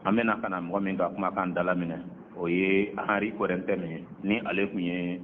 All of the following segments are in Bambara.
An bɛna ka na mɔgɔ min ka kumakan dalaminɛ, o ye Henri Korɛntɛm ye, ni ale tun ye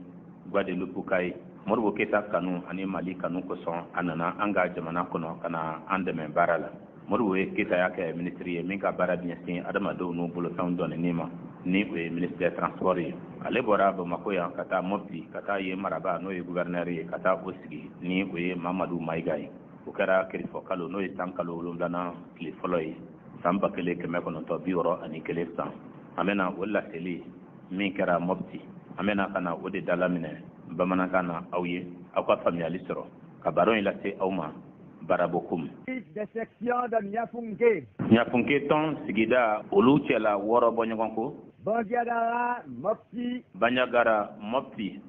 Guadeloupe ka ye. Modibo Keyita kanu ani Mali kanu kosɔn, a nana an ka jamana kɔnɔ ka na an dɛmɛ baara la. Modibo ye Keyita y'a kɛ minisiri ye min ka baara bɛ ɲɛsin adamadenw n'u bolofɛnw dɔnni ma, ni o ye ministre des Transports ye. Ale bɔra Bamakɔ yan ka taa Mopti, ka taa yen marabaa, n'o ye gouverneur ye, ka taa o sigi, ni o ye Mamadu Mayiga ye. O kɛra kerifɔ kalo, n'o ye san kalo 7nan tile fɔlɔ ye, san 1961 san. An bɛna o laseli min kɛra Mopti, an bɛna ka na o de dalaminɛ bamanankan na aw ye, aw ka faamuyali sɔrɔ ka baro in lase aw ma. Barabokum. Des sections de Niafunké. Ɲafunke tɔn sigida olu cɛla 6 bɔ ɲɔgɔn ko. Bandiagara, Mopti. Bandiagara, Mopti.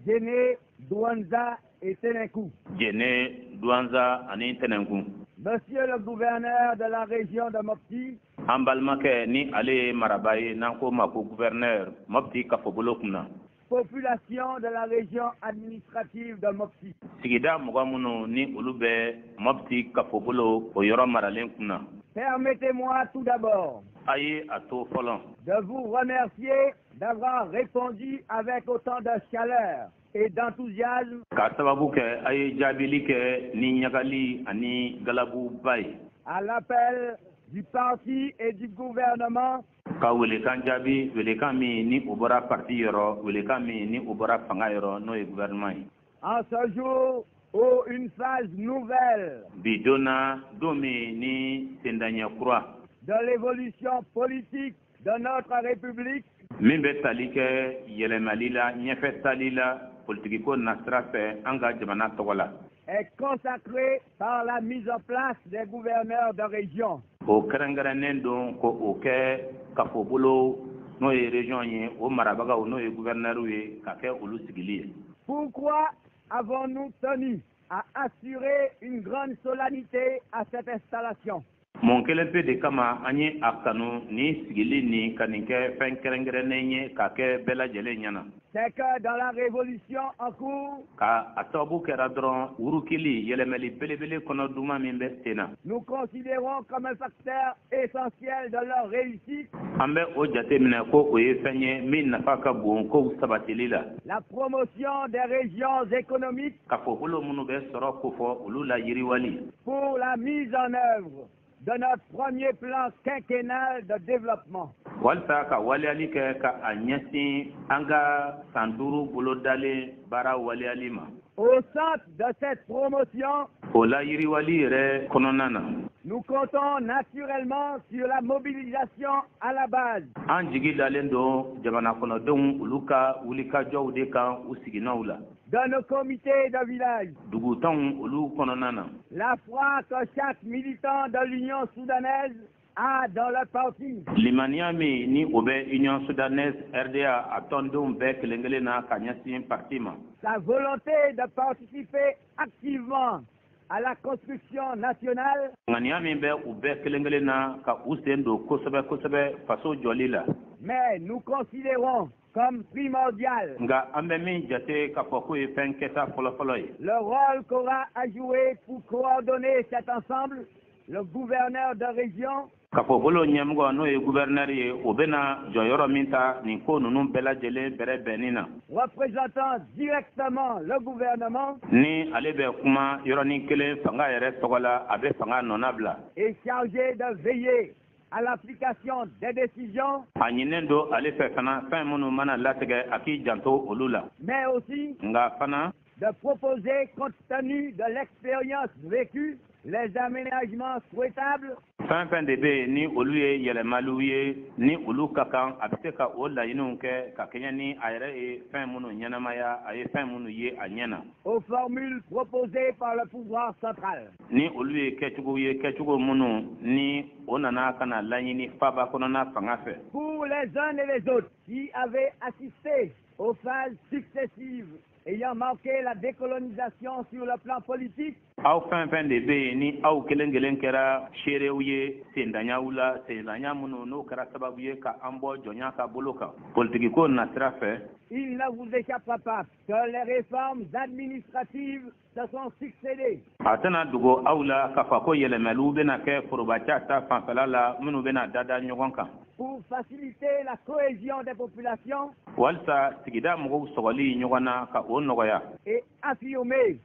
Djenné, Douentza et Ténenkou. Djenné, Douentza ani Ténenkou. Monsieur le gouverneur de la région de Mopti. An balimakɛ, ni ale ye marabaa ye, n'an ko ma ko gouverneur Mopti kafobolo kunna. Population de la région administrative de Mopti. Sigida mɔgɔ minnu ni olu bɛ Mopti kafobolo o yɔrɔ maralen kunna. Permettez-moi tout d'abord A ye a to fɔlɔ de vous remercier d'avoir répondu avec autant de chaleur et d'enthousiasme K'a sababu kɛ a ye jaabili kɛ ni ɲagali ani galabuba ye à l'appel du parti et du gouvernement ka welekan jaabi, welekan min ni o bɔra parti yɔrɔ, welekan min ni o bɔra fanga yɔrɔ, n'o ye gouvernement ye. En ce jour où une phase nouvelle Bi don na, don min ni sendaɲɛ kura de l'évolution politique de notre République min bɛ tali kɛ yɛlɛmali la, ɲɛfɛ tali la, politikiko nasira fɛ an ka jamana tɔgɔ la, est consacrée par la mise en place des gouverneurs de région. O kɛrɛnkɛrɛnnen don ko o kɛ kafobolo, n'o ye région ye, o marabagaw, n'o ye gouverneur ye, ka kɛ olu sigili ye. Pourquoi avons-nous tenu à assurer une grande solennité à cette installation? Mun kelen pe de kama an ye a kanu ni sigili nin ka nin kɛ fɛn kɛrɛnkɛrɛnnen ye, ka kɛ bɛɛ lajɛlen ɲɛna? C'est que dans la révolution en cours, Ka a sababu kɛra dɔrɔn wurukili yɛlɛmɛli belebele kɔnɔ duman min bɛ sen na, nous considérons comme un facteur essentiel de leur réussite an bɛ o jate minɛ ko o ye fɛn ye min nafa ka bon kow sabatili la la promotion des régions économiques kafobolo minnu bɛ sɔrɔ kofɔ, olu la yiriwali pour la mise en œuvre de notre premier plan quinquennal de développement. Walisa ka waleyali kɛ ka a ɲɛsin an ka san 5 bolodalen baara waleyali ma. Au centre de cette promotion, O la yiriwali yɛrɛ kɔnɔna na, nous comptons naturellement sur la mobilisation à la base an jigi dalen don jamana kɔnɔdenw olu ka wulikajɔw de kan u siginnaw la, de nos comités de village. Dugutanw olu kɔnɔna na. La foi que chaque militant de l'Union soudanaise a dans le parti Limaniya min ni o bɛ Union soudanaise RDA a tɔndenw bɛɛ kelen kelen na ka ɲɛsin parti ma, sa volonté de participer activement à la construction nationale ŋaniya min bɛ u bɛɛ kelen kelen na ka u sen don kosɛbɛ kosɛbɛ faso jɔli la. Mais nous considérons comme primordial Nka an bɛ min jate k'a fɔ k'o ye fɛn kɛta fɔlɔfɔlɔ ye, le rôle qu'aura à jouer pour coordonner cet ensemble le gouverneur de région kafobolo ɲɛmɔgɔ, n'o ye gouverneur ye, o bɛna jɔyɔrɔ min ta nin ko ninnu bɛɛ lajɛlen bɛrɛ bɛnni na, représentant directement le gouvernement ni ale bɛ kuma yɔrɔnin kelen fanga yɛrɛ tɔgɔ la, a bɛ fanga nɔna bila, et chargé de veiller à l'application des décisions, A ɲininen don ale fɛ fana, fɛn minnu mana latigɛ, a k'i janto olu la, mais aussi nka fana de proposer, compte tenu de l'expérience vécue, les aménagements souhaitables Fɛn fɛn de bɛ yen ni olu ye yɛlɛmaliw ye, ni olu ka kan, a bɛ se ka o laɲiniw kɛ ka kɛɲɛ ni a yɛrɛ ye fɛn minnu ɲɛnamaya, a ye fɛn minnu ye a ɲɛ na, aux formules proposées par le pouvoir central. Ni olu ye kɛcogo ye, kɛcogo minnu ni o nana ka na laɲini faba kɔnɔna fanga fɛ. Pour les uns et les autres qui avaient assisté aux phases successives ayant marqué la décolonisation sur le plan politique, Aw fɛn fɛn de bɛ yen, ni aw kelen kelen kɛra seerew ye sendaɲaw la, sendaɲa minnu n'o kɛra sababu ye ka an bɔ jɔnya ka bolo kan politikiko nasira fɛ, il ne vous échappera pas que les réformes administratives se sont succédées. A tɛna dogo aw la k'a fɔ ko yɛlɛmaliw bɛna kɛ forobaca ta fanfɛla la minnu bɛna dada ɲɔgɔn kan pour faciliter la cohésion des populations walisa sigida mɔgɔw sɔgɔli ɲɔgɔn na, ka o nɔgɔya et affirmer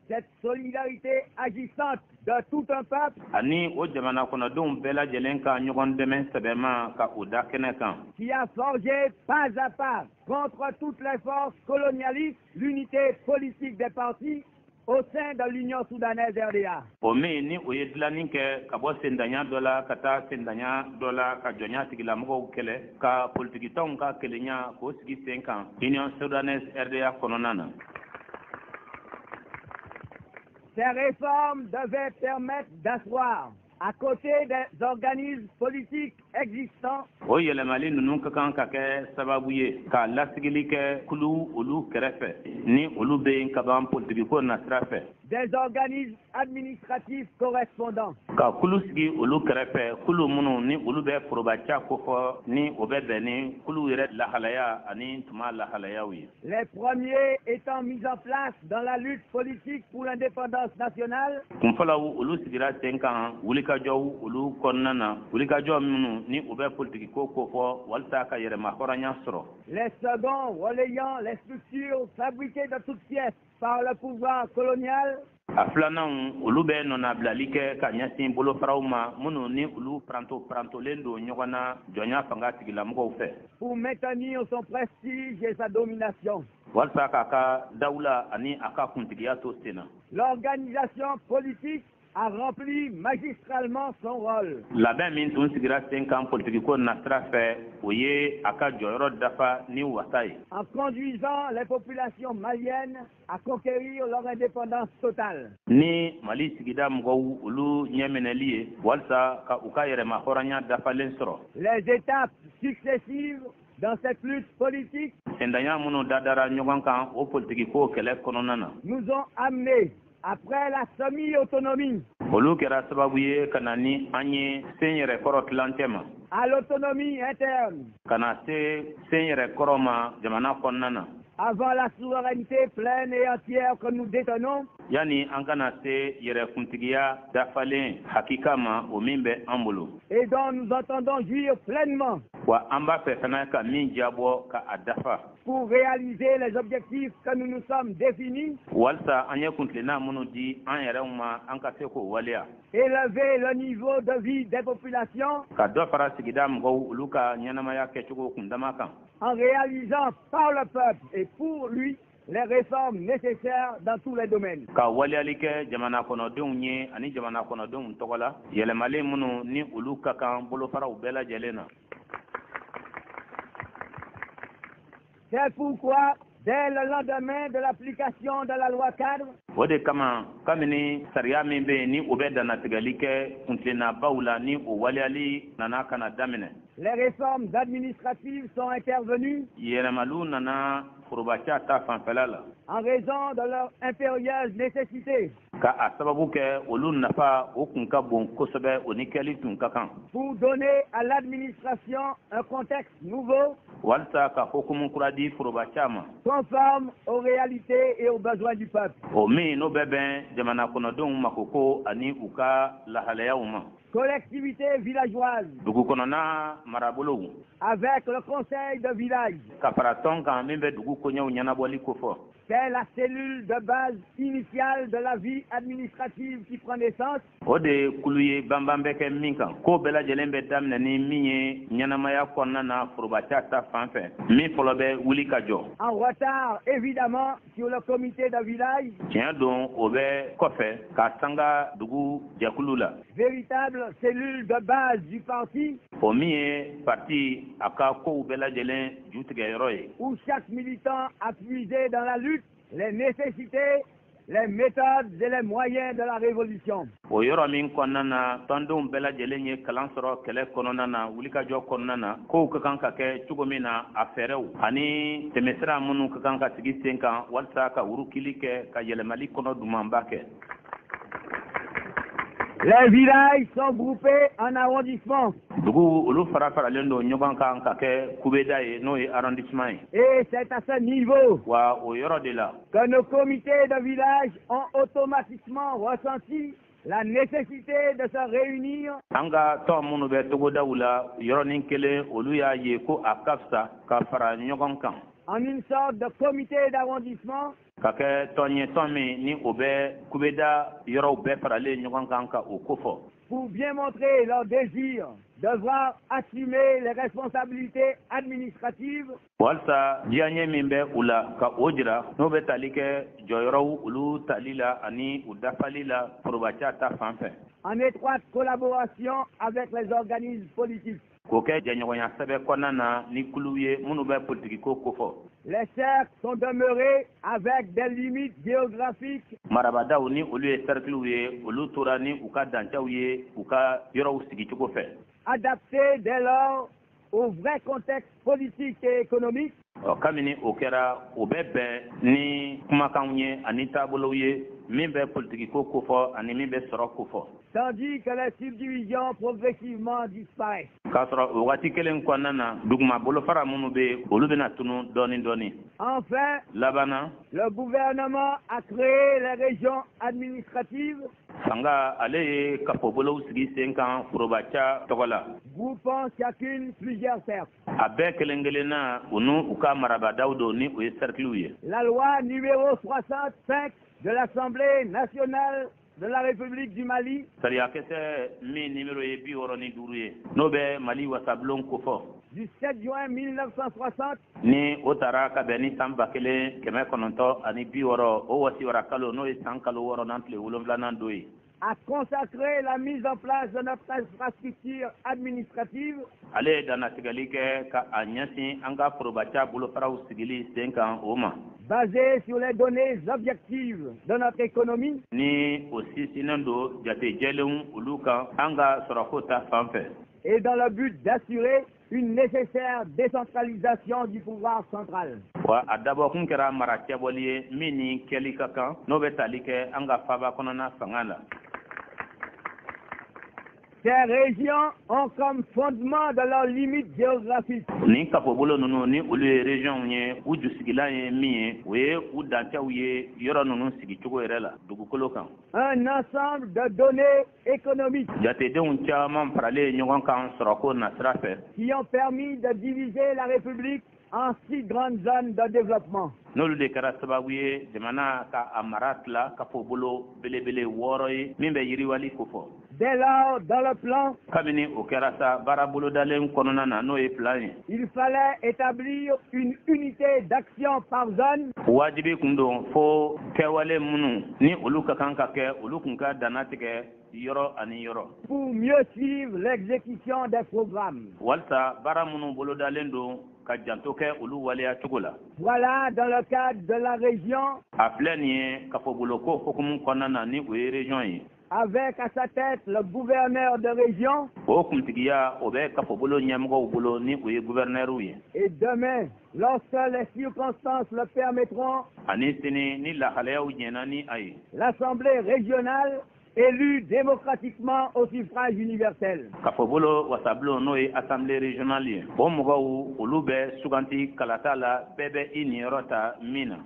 cette solidarité agissante de tout un peuple ani o jamana kɔnɔdenw bɛɛ lajɛlen ka ɲɔgɔn dɛmɛ sɛbɛma, ka o da kɛnɛ kan qui a forgé pas à pas contre toutes les forces colonialistes l'unité politique des partis au sein de l'Union soudanaise RDA. O min ni o ye dilanni kɛ ka bɔ sendanya dɔ la ka taa sendanya dɔ la, ka jɔnya tigilamɔgɔw kɛlɛ, ka politikitɔnw ka kelenya k'o sigi sen kan Union soudanaise RDA kɔnɔna na. Ces réformes devaient permettre d'asseoir, à côté des organismes politiques existants, O yɛlɛmali ninnu ka kan ka kɛ sababu ye ka lasigili kɛ kulu olu kɛrɛfɛ ni olu bɛ yen ka ban politikiko nasira fɛ, des organismes administratifs correspondants. ka kulu sigi olu kɛrɛfɛ, kulu minnu ni olu bɛ forobaca kofɔ, ni o bɛ bɛn ni kulu yɛrɛ lahalaya ani tuma lahalayaw ye. Les premiers étant mis en place dans la lutte politique pour l'indépendance nationale, Kunfɔlɔw, olu sigira sen kan wulikajɔw olu kɔnɔna na, wulikajɔ minnu ni u bɛ politikiko kofɔ walisa ka yɛrɛma hɔrɔnya sɔrɔ, les seconds relayant les structures fabriquées de toutes pièces par le pouvoir colonial A filananw, olu bɛ nɔnabilali kɛ ka ɲɛsin bolofaraw ma minnu ni olu paranto parantolen don ɲɔgɔn na jɔnya fanga tigilamɔgɔw fɛ pour maintenir son prestige et sa domination. walasa k'a ka dawula ani a ka kuntigiya to sen na. L'organisation politique a rempli magistralement son rôle. Labɛn min tun sigira sen kan politikiko nasira fɛ, o ye a ka jɔyɔrɔ dafa ni wasa ye en conduisant les populations maliennes à conquérir leur indépendance totale. ni Mali sigida mɔgɔw olu ɲɛminɛli ye walasa ka u ka yɛrɛma hɔrɔnya dafalen sɔrɔ. Les étapes successives dans cette lutte politique Sendanya minnu dadara ɲɔgɔn kan o politikiko kɛlɛ kɔnɔna na, nous ont amenés, après la semi-autonomie, olu kɛra sababu ye ka na ni an ye sen yɛrɛ kɔrɔ tilancɛ ma, à l'autonomie interne, ka na se sen yɛrɛ kɔrɔ ma jamana kɔnɔna na, avant la souveraineté pleine et entière que nous détenons, yanni an kana se yɛrɛkuntigiya dafalen hakika ma, o min bɛ an bolo, et dont nous entendons jouir pleinement wa an b'a fɛ fana ka min jabɔ ka a dafa pour réaliser les objectifs que nous nous sommes définis, walisa an ye kuntilenna minnu di an yɛrɛw ma, an ka se k'o waleya, élever le niveau de vie des populations ka dɔ fara sigida mɔgɔw olu ka ɲɛnamaya kɛcogo kundama kan, en réalisant par le peuple et pour lui les réformes nécessaires dans tous les domaines. ka waleyali kɛ jamana kɔnɔdenw ye ani jamana kɔnɔdenw tɔgɔ la, yɛlɛmalen minnu ni olu ka kan bolofaraw bɛɛ lajɛlen na. C'est pourquoi, dès le lendemain de l'application de la loi cadre, O de kama, kabini sariya min bɛ yen ni o bɛ dannatigɛli kɛ kuntilennabaw la, ni o waleyali nana ka na daminɛ, les réformes administratives sont intervenues yɛlɛmaliw nana forobaca ta fanfɛla la en raison de leur impérieuse nécessité ka a sababu kɛ olu nafa o kun ka bon kosɛbɛ, o ni kɛli tun ka kan pour donner à l'administration un contexte nouveau walisa ka hukumu kura di forobaca ma conforme aux réalités et aux besoins du peuple. o min n'o bɛ bɛn jamana kɔnɔdenw makoko ani u ka lahalayaw ma. Collectivités villageoises Dugu kɔnɔna marabolow, avec le conseil de village, ka fara tɔn kan min bɛ dugu koɲɛw ɲɛnabɔli kofɔ, c'est la cellule de base initiale de la vie administrative qui prend naissance o de ye kulu ye banban bɛ kɛ min kan, ko bɛɛ lajɛlen bɛ daminɛ ni min ye ɲɛnamaya kɔnɔna na forobaca ta fan fɛ, min fɔlɔ bɛ wuli ka jɔ. en retard évidemment sur le comité de village, Tiɲɛ don, o bɛ kɔfɛ ka sanga dugu jɛkulu la, véritable cellule de base du parti o min ye parti a ka kow bɛɛ lajɛlen ju tigɛyɔrɔ ye, où chaque militant a puisé dans la lutte les nécessités, les méthodes et les moyens de la révolution. O yɔrɔ min kɔnɔna na, tɔndenw bɛɛ lajɛlen ye kalan sɔrɔ kɛlɛ kɔnɔna na, wulikajɔ kɔnɔna na, kow ka kan ka kɛ cogo min na, a fɛɛrɛw ani tɛmɛsira minnu ka kan ka sigi sen kan walasa ka wurukili kɛ ka yɛlɛmali kɔnɔ dumanba kɛ. Les villages sont groupés en arrondissements. Dugu, olu fara faralen don ɲɔgɔn kan ka kɛ kubeda ye, n'o ye arrondissement ye. Et c'est à ce niveau Wa o yɔrɔ de la que nos comités de village ont automatiquement ressenti la nécessité de se réunir An ka tɔn minnu bɛ togodaw la, yɔrɔnin kelen, olu y'a ye ko a ka fisa ka fara ɲɔgɔn kan en une sorte de comité d'arrondissement ka kɛ tɔn ye, tɔn min ni o bɛ kubeda yɔrɔw bɛɛ faralen ɲɔgɔn kan ka o kofɔ, pour bien montrer leur désir de voir assumer les responsabilités administratives walasa diyaɲɛ min bɛ u la ka o jira, n'o bɛ tali kɛ jɔyɔrɔw olu tali la ani u dafali la forobaca ta fan fɛ, en étroite collaboration avec les organismes politiques. K'o kɛ jɛɲɔgɔnya sɛbɛ kɔnɔna na ni kulu ye minnu bɛ politikiko kofɔ. Les cercles sont demeurés avec des limites géographiques Marabadaw, ni olu ye cercles ye, olu tora ni u ka dancɛw ye u ka yɔrɔw sigicogo fɛ, adaptées dès lors au vrai contexte politique et économique Ɔ, kabini o kɛra, o bɛ bɛn ni kumakanw ye ani taabolow ye min bɛ politikiko kofɔ ani min bɛ sɔrɔ kofɔ, tandis que les subdivisions progressivement disparaissent. K'a sɔrɔ o waati kelen kɔnɔna na, duguma bolofara minnu bɛ yen, olu bɛna tunu dɔɔni dɔɔni. Enfin, Labanna, le gouvernement a créé les régions administratives fanga, ale ye kafobolow sigi sen kan forobaca tɔgɔ la, groupant chacune plusieurs cercles. A bɛɛ kelen kelenna, u n'u u ka marabadaw don, ni o ye cercles ye. La loi numéro 65 de l'Assemblée nationale de la République du Mali Sariyakisɛ min nimero ye 65 ye, n'o bɛ Mali wasabulon kofɔ, du 7 juin 1960 ni o taara ka bɛn ni san 1960, o wasiwara kalo, n'o ye san kalo wɔɔrɔnan tile wolonfilanan don ye, a consacré la mise en place de notre infrastructure administrative ale ye dannatigɛli kɛ ka a ɲɛsin an ka forobaca bolofaraw sigili sen kan o ma, basée sur les données objectives de notre économie ni o sinsinnen don jate jɛlenw olu kan an ka sɔrɔko ta fan fɛ, et dans le but d'assurer une nécessaire décentralisation du pouvoir central. Wa a dabɔkun kɛra mara cɛbɔli ye min ni kɛli ka kan, n'o bɛ tali kɛ an ka faba kɔnɔna fanga la. Ces régions ont comme fondement de leurs limites géographiques Nin kafobolo ninnu, ni olu ye région ye, u jusigilan ye min ye, o ye u dancɛw ye yɔrɔ ninnu sigicogo yɛrɛ la dugukolo kan, un ensemble de données économiques jatedenw caman faralen ɲɔgɔn kan sɔrɔko nasira fɛ, qui ont permis de diviser la République en six grandes zones de développement. N'olu de kɛra sababu ye jamana ka a mara tila kafobolo belebele wɔɔrɔ ye min bɛ yiriwali kofɔ. Dès lors, dans le plan, Kabini o kɛra sa, baara bolodalen kɔnɔna na, n'o ye plan ye, il fallait établir une unité d'action par zone wajibi kun don fo kɛwale minnu ni olu ka kan ka kɛ, olu kun ka danna tigɛ yɔrɔ ani yɔrɔ, pour mieux suivre l'exécution des programmes. walasa baara minnu bolodalen don, ka janto kɛ olu waleya cogo la. Voilà, dans le cadre de la région, A filɛ nin ye kafoboloko hukumu kɔnɔna na, ni o ye région ye, avec à sa tête le gouverneur de région, o kuntigiya, o bɛ kafobolo ɲɛmɔgɔw bolo, ni o ye gouverneur ye, et demain, lorsque les circonstances le permettront, ani sini, ni lahalayaw ɲɛna ni a ye, l'Assemblée régionale élue démocratiquement au suffrage universel. Kafobolo wasabulon, n'o ye assemblée régionale ye, o mɔgɔw, olu bɛ suganti kalata la, bɛɛ bɛ i niyɔrɔ ta min na.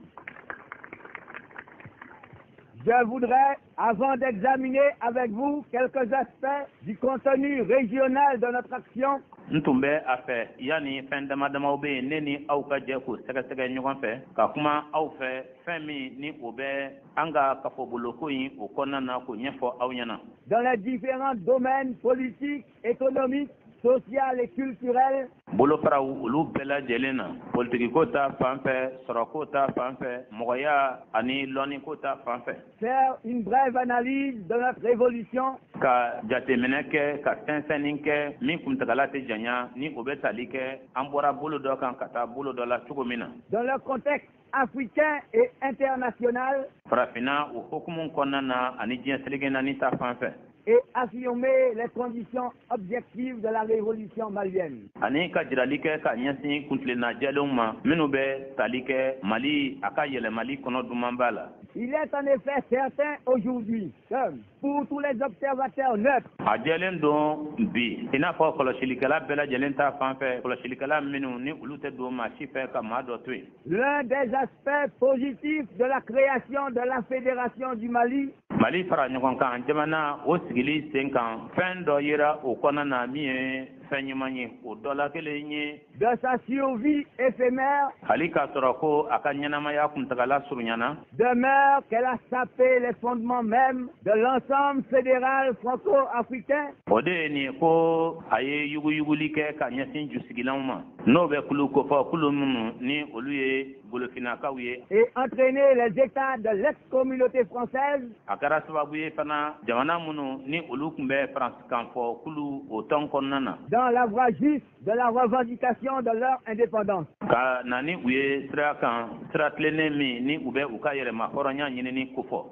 Je voudrais, avant d'examiner avec vous quelques aspects du contenu régional de notre action, N tun bɛ a fɛ, yanni fɛn dama damaw bɛ yen, ne ni aw ka jɛ k'o sɛgɛsɛgɛ ɲɔgɔn fɛ, ka kuma aw fɛ fɛn min ni o bɛ an ka kafoboloko in o kɔnɔna na, k'o ɲɛfɔ aw ɲɛna dans les différents domaines politiques, économiques, sociale et culturelle, Bolofaraw olu bɛɛ lajɛlen na, politikiko ta fan fɛ, sɔrɔko ta fan fɛ, mɔgɔya ani lɔnniko ta fan fɛ. Faire une brève analyse de notre évolution Ka jateminɛ kɛ, ka sɛnsɛnni kɛ min kuntagala tɛ janya, ni o bɛ tali kɛ an bɔra bolo dɔ kan ka taa bolo dɔ la cogo min na. Dans le contexte africain et international Farafinna o hokumu kɔnɔna na ani diɲɛ seleke naani ta fan fɛ. Et affirmer les conditions objectives de la révolution malienne. Ani ka jirali kɛ ka ɲɛsin kuntilenna jɛlenw ma minnu bɛ tali kɛ Mali a ka yɛlɛmali kɔnɔ dumanba la. Il est en effet certain aujourd'hui que pour tous les observateurs neutres, A jɛlen don bi, i n'a fɔ kɔlɔsilikɛla bɛɛ lajɛlen ta fan fɛ, kɔlɔsilikɛla minnu ni olu tɛ don maa si fɛ ka maa dɔ to yen, l'un des aspects positifs de la création de la Fédération du Mali Mali fara ɲɔgɔn kan jamana o sigili sen kan, fɛn dɔ yera o kɔnɔna na min ye fɛn ɲuman ye, o dɔ la kelen ye, de sa survie éphémère hali k'a sɔrɔ ko a ka ɲɛnamaya kuntagala surunyana, demeure qu'elle a sapé les fondements même de l'ensemble fédéral franco-africain o de ye nin ye ko a ye yuguyuguli kɛ ka ɲɛsin jusigilanw ma, n'o bɛ kulu kofɔ, kulu minnu ni olu ye golofinnakaw ye, et entraîné les États de l'ex-communauté française A kɛra sababu ye fana jamana minnu ni olu tun bɛ faransikan fɔ kulu o tɔn kɔnɔna na, dans la voie juste de la revendication de leur indépendance. Ka na ni u ye sira kan, sira tilennen min ni u bɛ u ka yɛrɛma hɔrɔnya ɲinini kofɔ.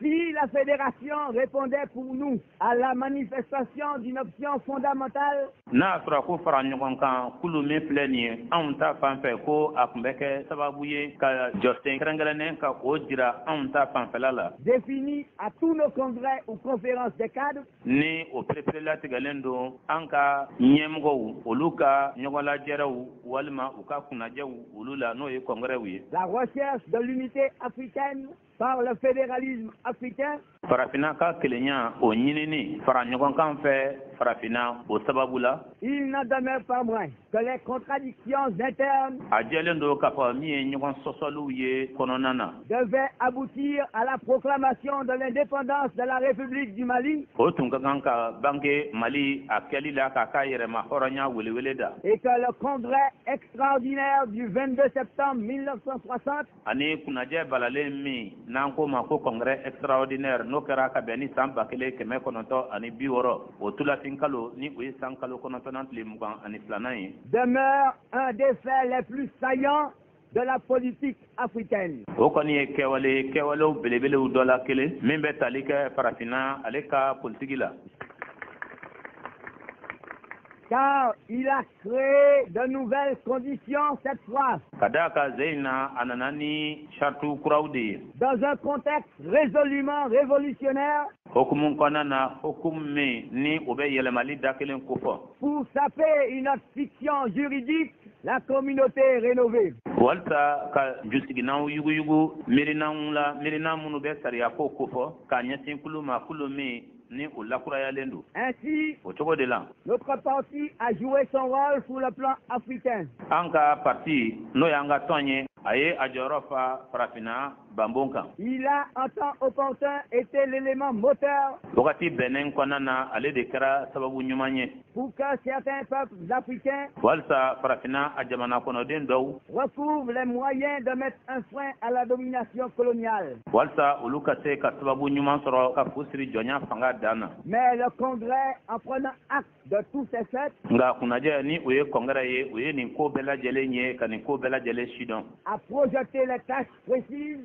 Si la fédération répondait pour nous à la manifestation d'une option fondamentale N'a y'a sɔrɔ ko fara ɲɔgɔn kan kulu min filɛ nin ye, anw ta fan fɛ, ko a tun bɛ kɛ sababu ye ka jɔsen kɛrɛnkɛrɛnnen ka o jira anw ta fanfɛla la, définie à tous nos congrès ou conférences des cadres, ni o pereperelatigɛlen don an ka ɲɛmɔgɔw olu ka ɲɔgɔnlajɛrɛw walima u ka kunnajɛw olu la, n'o ye kɔngɛrɛw ye, la recherche de l'unité africaine par le fédéralisme africain Farafinna ka kelenya o ɲinini fara ɲɔgɔn kan fɛ farafinna o sababu la, il n'en demeure pas moins que les contradictions internes a jɛlen don k'a fɔ min ye ɲɔgɔn sɔsɔliw ye kɔnɔna na, devaient aboutir à la proclamation de l'indépendance de la République du Mali o tun ka kan ka bange Mali a kɛli la k'a ka yɛrɛma hɔrɔnya welewele da, et que le congrès extraordinaire du 22 septembre 1960 ani kunnajɛ balalen min n'an ko ma ko congrès extraordinaire, n'o kɛra ka bɛn ni san 1960, o tulafin kalo ni o ye san kalo 9nan tile 22nan ye, demeure un des faits les plus saillants de la politique africaine. O kɔni ye kɛwale kɛwalew belebelew dɔ la kelen min bɛ tali kɛ farafinna ale ka politiki la. Car il a créé de nouvelles conditions cette fois, Ka d'a kan ze in na, a nana ni saritiw kuraw de ye, dans un contexte résolument révolutionnaire, hokumu kɔnɔna na, hokumu min ni o bɛ yɛlɛmali da kelen kofɔ, pour saper une autre fiction juridique, la communauté rénovée. Walisa ka jusiginanw yuguyugu miirinanw la, miirinan minnu bɛ sariya ko kofɔ k'a ɲɛsin kulu ma, kulu min ni o lakurayalen don. Ainsi, O cogo de la, notre parti a joué son rôle sur le plan africain. An ka parti, n'o y'an ka tɔn ye, a ye a jɔyɔrɔ fa farafinna banbon kan. Il a, en temps opportun, été l'élément moteur Wagati bɛnnen kɔnɔna na, ale de kɛra sababu ɲuman ye pour que certains peuples africains walisa farafinna a jamana kɔnɔden dɔw recouvrent les moyens de mettre un frein à la domination coloniale. walisa olu ka se ka sababu ɲuman sɔrɔ ka fu siri jɔnya fanga dan na. Mais le Congrès, en prenant acte de tous ces faits, Nka kunnajɛ, ni o ye congrès ye, o ye nin ko bɛɛ lajɛlen ye ka nin ko bɛɛ lajɛlen sidɔn, a projeté les tâches précises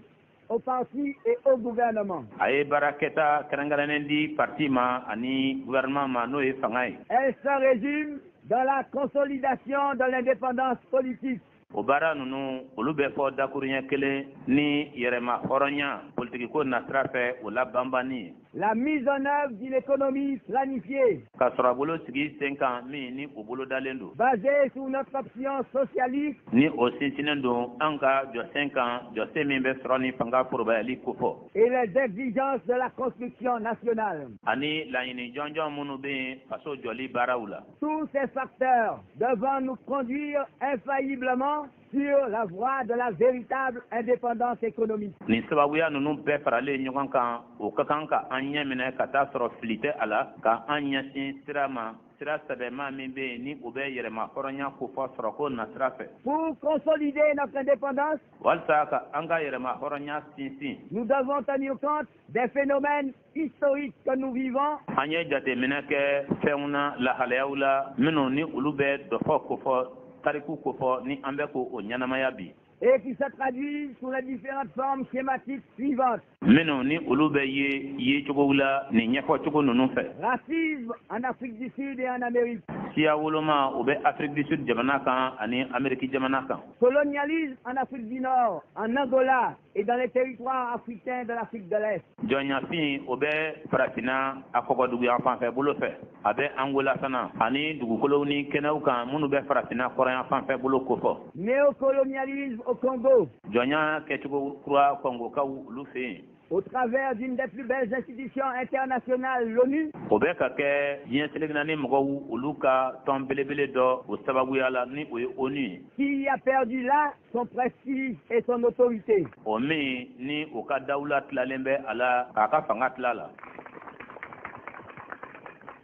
au parti et au gouvernement. A ye baarakɛta kɛrɛnkɛrɛnnen di parti ma ani gouvernement ma, n'o ye fanga ye. Elle se résume dans la consolidation de l'indépendance politique, O baara ninnu, olu bɛ fɔ dakuruɲɛ kelen ni yɛrɛma hɔrɔnya politikiko nasira fɛ, o la banbanni ye, la mise en œuvre d'une économie planifiée, ka sɔrɔ a bolo sigi sen kan min ni o bolo dalen don, basée sur notre option socialiste ni o sinsinnen don an ka jɔsen kan, jɔsen min bɛ sɔrɔ ni fanga forobayali kofɔ, et les exigences de la construction nationale. Ani laɲini jɔnjɔn minnu bɛ yen faso jɔli baaraw la. Tous ces facteurs devant nous conduire infailliblement sur la voie de la véritable indépendance économique. Nin sababuya ninnu bɛɛ faralen ɲɔgɔn kan, o ka kan ka an ɲɛ minɛ ka taa sɔrɔ fili tɛ a la, ka an ɲɛsin sira ma, sira sɛbɛma min bɛ yen ni o bɛ yɛrɛma hɔrɔnya kofɔ sɔrɔko nasira fɛ. Pour consolider notre indépendance, Walisa ka an ka yɛrɛma hɔrɔnya sinsin, nous devons tenir compte des phénomènes historiques que nous vivons an ye jateminɛ kɛ fɛnw na, lahalayaw la, minnu ni olu bɛ dɔfɔ kofɔ, tariku kofɔ, ni an bɛ ko o ɲɛnamaya bi, et qui se traduisent sous les différentes formes schématiques suivantes. Minnu ni olu bɛ ye yecogow la nin ɲɛfɔcogo ninnu fɛ: Racisme en Afrique du Sud et en Amérique. Siya woloma, o bɛ Afrique du Sud jamana kan ani Amérique jamana kan. Colonialisme en Afrique du Nord, en Angola et dans les territoires africains de l'Afrique de l'Est. Jɔnyafin, o bɛ Farafinna a kɔkɔduguyan fanfɛ bolo fɛ, a bɛ Angola fana ani dugukolow ni kɛnɛw kan minnu bɛ Farafinna kɔrɔyan fanfɛ bolo kofɔ. Néocolonialisme au Congo, Jɔnya kɛcogo kura Kɔngokaw olu fɛ yen, au travers d'une des plus belles institutions internationales, l'ONU, o bɛ ka kɛ diɲɛ seleke naani mɔgɔw olu ka tɔn belebele dɔ o sababuya la, ni o ye ONU ye, qui a perdu là son prestige et son autorité. O min ni o ka dawula tilalen bɛ a la k'a ka fanga tila la.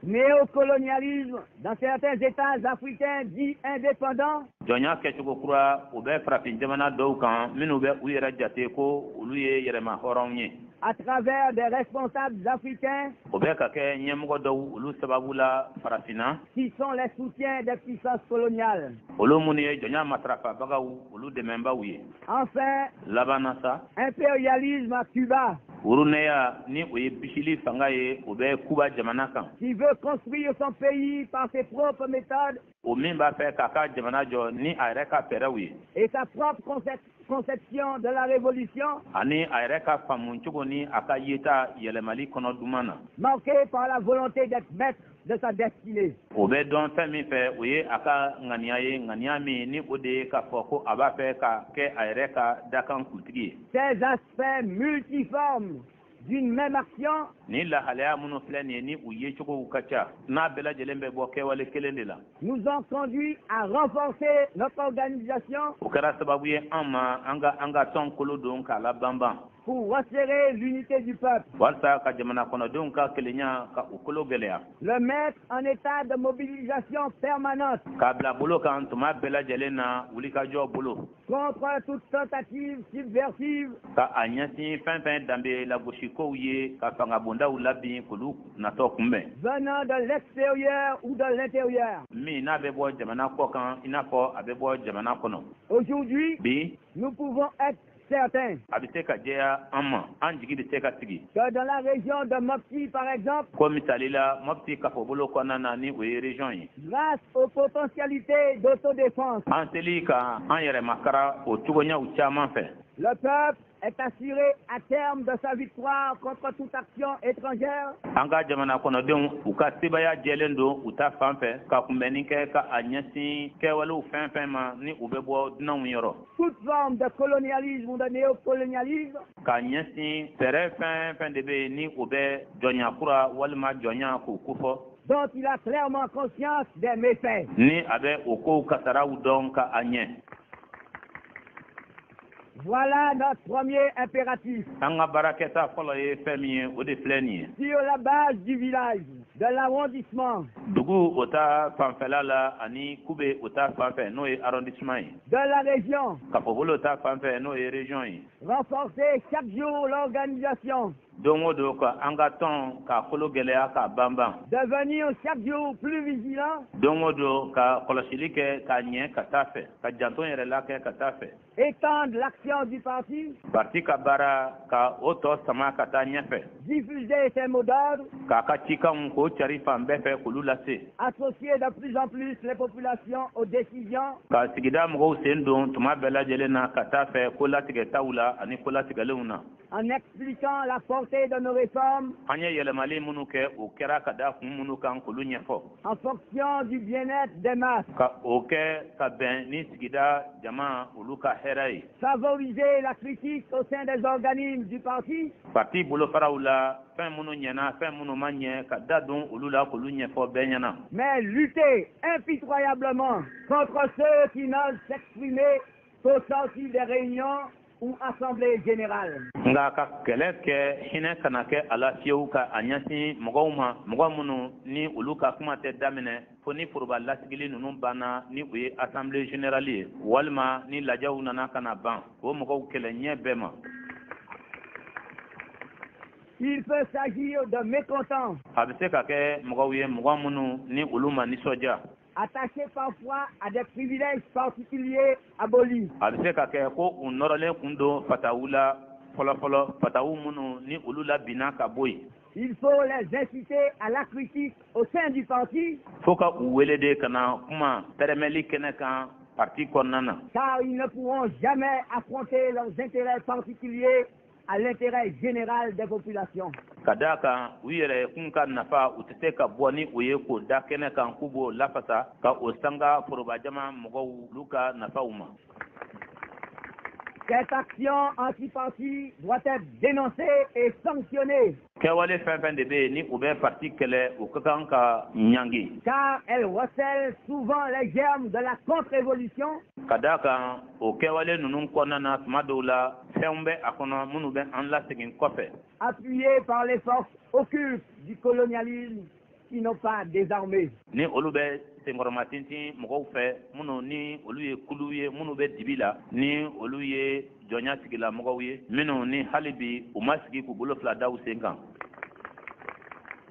Néocolonialisme dans certains États africains dits indépendants, Jɔnya kɛcogo kura, o bɛ farafin jamana dɔw kan minnu bɛ u yɛrɛ jate ko olu ye yɛrɛma hɔrɔnw ye, à travers des responsables africains o bɛ ka kɛ ɲɛmɔgɔ dɔw olu sababu la Farafinna, qui sont les soutiens des puissances coloniales. olu minnu ye jɔnya matarafabagaw olu dɛmɛbaw ye. Enfin, Laban na sa, impérialisme à Cuba, wurunɛya, ni o ye bisili fanga ye, o bɛ Kuba jamana kan, qui veut construire son pays par ses propres méthodes o min b'a fɛ k'a ka jamana jɔ ni a yɛrɛ ka fɛɛrɛw ye, et sa propre conception de la révolution, ani a yɛrɛ ka faamu cogo ni a ka yeta yɛlɛmali kɔnɔ duman na, marquée par la volonté d'être maître de sa destinée. O bɛ dɔn fɛn min fɛ, o ye a ka ŋaniya ye, ŋaniya min ni o de ye k'a fɔ ko a b'a fɛ ka kɛ a yɛrɛ ka dakan kuntigi ye. Ces aspects multiformes d'une même action Ni lahalaya minnu filɛ nin ye, ni u yecogow ka ca, n'a bɛɛ lajɛlen bɛ bɔ kɛwale kelen de la, nous ont conduit à renforcer notre organisation o kɛra sababu ye an ma an ka tɔn kolo don k'a la banban, pour resserrer l'unité du peuple, walasa ka jamana kɔnɔdenw ka kelenya ka u kolo gɛlɛya, le mettre en état de mobilisation permanente k'a bila bolo kan tuma bɛɛ lajɛlen na wulikajɔ bolo, contre toute tentative subversive ka a ɲɛsin fɛn fɛn danbe lagosikow ye, ka fangabondaw labin k'olu natɔ kunbɛn, venant de l'extérieur ou de l'intérieur. min n'a bɛ bɔ jamana kɔ kan i n'a fɔ a bɛ bɔ jamana kɔnɔ. Aujourd'hui, Bi, nous pouvons être certains a bɛ se ka jɛya an ma, an jigi bɛ se ka sigi que dans la région de Mopti, par exemple, ko misali la, Mɔpti kafobolo kɔnɔna na, ni o ye région ye, grâce aux potentialités d'autodéfense, an seli ka an yɛrɛ makara o cogoɲaw caman fɛ, le peuple est assuré à terme de sa victoire contre toute action étrangère an ka jamana kɔnɔdenw u ka sebaya jɛlen don u ta fan fɛ ka kunbɛnni kɛ ka a ɲɛsin kɛwalew fɛn fɛn ma ni u bɛ bɔ dunanw yɔrɔ, toute forme de colonialisme ou de néocolonialisme ka ɲɛsin fɛɛrɛ fɛn fɛn de bɛ yen ni o bɛ jɔnya kura walima jɔnya k'o kofɔ, dont il a clairement conscience des méfaits. ni a bɛ o kow kasaraw dɔn ka a ɲɛ. Voilà notre premier impératif. An ka baarakɛta fɔlɔ ye fɛn min ye, o de filɛ nin ye. Sur la base du village, de l'arrondissement, Dugu o ta fanfɛla la ani kube o ta fan fɛ, n'o ye arrondissement ye, de la région, kafobolo ta fan fɛ, n'o ye région ye, renforcer chaque jour l'organisation, don o don ka an ka tɔn k'a kolo gɛlɛya k'a banban, devenir chaque jour plus vigilant, don o don ka kɔlɔsili kɛ k'a ɲɛ ka taa fɛ, ka janto yɛrɛ la kɛ ka taa fɛ, étendre l'action du parti, parti ka baara ka o tɔ sama ka taa ɲɛfɛ, diffuser ses mots d'ordre, k'a ka cikanw k'o cari fan bɛɛ fɛ k'olu lase, associer de plus en plus les populations aux décisions, ka sigida mɔgɔw sen don tuma bɛɛ lajɛlen na ka taa fɛ ko latigɛtaw la ani ko latigɛlenw na. En expliquant la portée de nos réformes An ye yɛlɛmali minnu kɛ, o kɛra ka da kun minnu kan, k'olu ɲɛfɔ, en fonction du bien-être des masses, ka o kɛ ka bɛn ni sigida jama olu ka hɛrɛ ye, favoriser la critique au sein des organismes du parti, parti bolofaraw la, fɛn minnu ɲɛna, fɛn minnu ma ɲɛ, ka da don olu la k'olu ɲɛfɔ bɛɛ ɲɛna, mais lutter impitoyablement contre ceux qui n'osent s'exprimer. qu'au sortir des réunions ou assemblées générales. Nka ka kɛlɛ kɛ, hinɛ kana kɛ a la fiyewu ka a ɲɛsin mɔgɔw ma, mɔgɔ minnu ni olu ka kuma tɛ daminɛ fo ni foroba lasigili ninnu banna, ni u ye assemblée générale ye, walima ni lajɛw nana ka na ban, o mɔgɔw kɛlɛ ɲɛ bɛɛ ma. Il peut s'agir de mécontents A bɛ se ka kɛ mɔgɔw ye, mɔgɔ minnu ni olu ma nisɔndiya, attachés parfois à des privilèges particuliers abolis. A bɛ se ka kɛ ko u nɔrɔlen kun don fatawu la fɔlɔfɔlɔ, fatawu minnu ni olu la binna ka bɔ yen. Il faut les inciter à la critique au sein du parti, Fo ka u wele de ka na kuma tɛrɛmɛli kɛnɛ kan parti kɔnɔna na, car ils ne pourront jamais affronter leurs intérêts particuliers à l'intérêt général des populations. Ka d'a kan u yɛrɛ kun ka nafa, u tɛ se ka bɔ ni o ye k'o da kɛnɛ kan k'u b'o lafasa ka o sanga forobajama mɔgɔw olu ka nafaw ma. Cette action anti-parti doit être dénoncée et sanctionnée, Kɛwale fɛn fɛn de bɛ yen ni u bɛ parti kɛlɛ, u ka kan ka ɲangi, car elle recèle souvent les germes de la contre-révolution ka d'a kan o kɛwale ninnu kɔnɔna na, tuma dɔw la, fɛnw bɛ a kɔnɔ minnu bɛ an lasegin kɔfɛ, appuyée par les forces occultes du colonialisme qui n'ont pas désarmé. ni olu bɛ senkɔrɔmatintin mɔgɔw fɛ, minnu ni olu ye kulu ye minnu bɛ dibi la, ni olu ye jɔnya sigilamɔgɔw ye, minnu ni hali bi u ma sigi k'u bolo fila da u sen kan.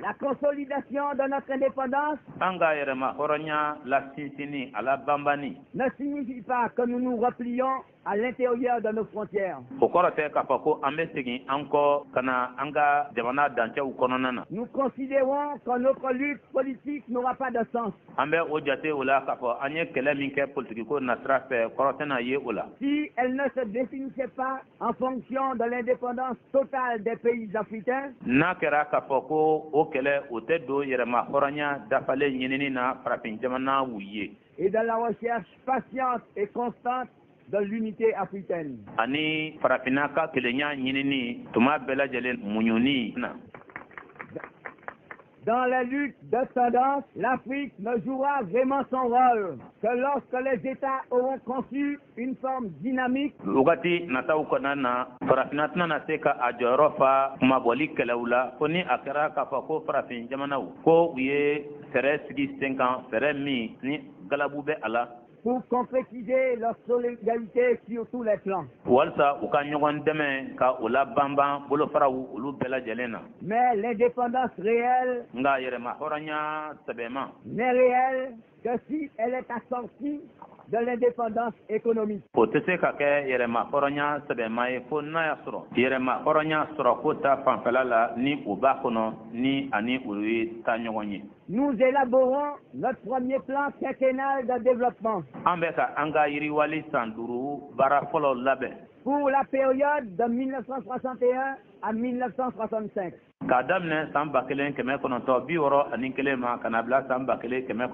La consolidation de notre indépendance An ka yɛrɛma hɔrɔnya la sinsinni a la banbanni ne signifie pas que nous nous replions à l'intérieur de nos frontières. o kɔrɔ tɛ k'a fɔ ko an bɛ segin an kɔ ka na an ka jamana dancɛw kɔnɔna na. Nous considérons que notre lutte politique n'aura pas de sens An bɛ o jate o la k'a fɔ an ye kɛlɛ min kɛ politikiko nasira fɛ, kɔrɔ tɛna ye o la si elle ne se définissait pas en fonction de l'indépendance totale des pays africains n'a kɛra k'a fɔ ko o kɛlɛ o tɛ don yɛrɛma hɔrɔnya dafalen ɲinini na farafin jamanaw ye et de la recherche patiente et constante de l'unité africaine. ani farafinna ka kelenya ɲinini tuma bɛɛ lajɛlen muɲuni na. Dans la lutte de tendance, l'Afrique ne jouera vraiment son rôle que lorsque les États auront conçu une forme dynamique Wagati nataw kɔnɔna na, farafinna tɛna na se ka a jɔyɔrɔ fa kumabɔli kɛlɛw la fo ni a kɛra k'a fɔ ko farafin jamanaw ko u ye fɛɛrɛ sigi sen kan, fɛɛrɛ min ni galabu bɛ a la pour concrétiser leur solidarité sur tous les plans. walasa u ka ɲɔgɔn dɛmɛ ka o la banban bolofaraw olu bɛɛ lajɛlen na. Mais l'indépendance réelle Nka yɛrɛma hɔrɔnya sɛbɛma n'est réelle que si elle est assortie de l'indépendance économique. o tɛ se ka kɛ yɛrɛma hɔrɔnya sɛbɛma ye fo n'a y'a sɔrɔ yɛrɛma hɔrɔnya sɔrɔ ko ta fanfɛla la, ni o b'a kɔnɔ ni ani olu ye taa ɲɔgɔn ye. Nous élaborons notre premier plan quinquennal de développement An bɛ ka an ka yiriwali san 5 baara fɔlɔ labɛn pour la période de 1961 à 1965. k'a daminɛ san 1961 ma ka na bila san 1965 ma.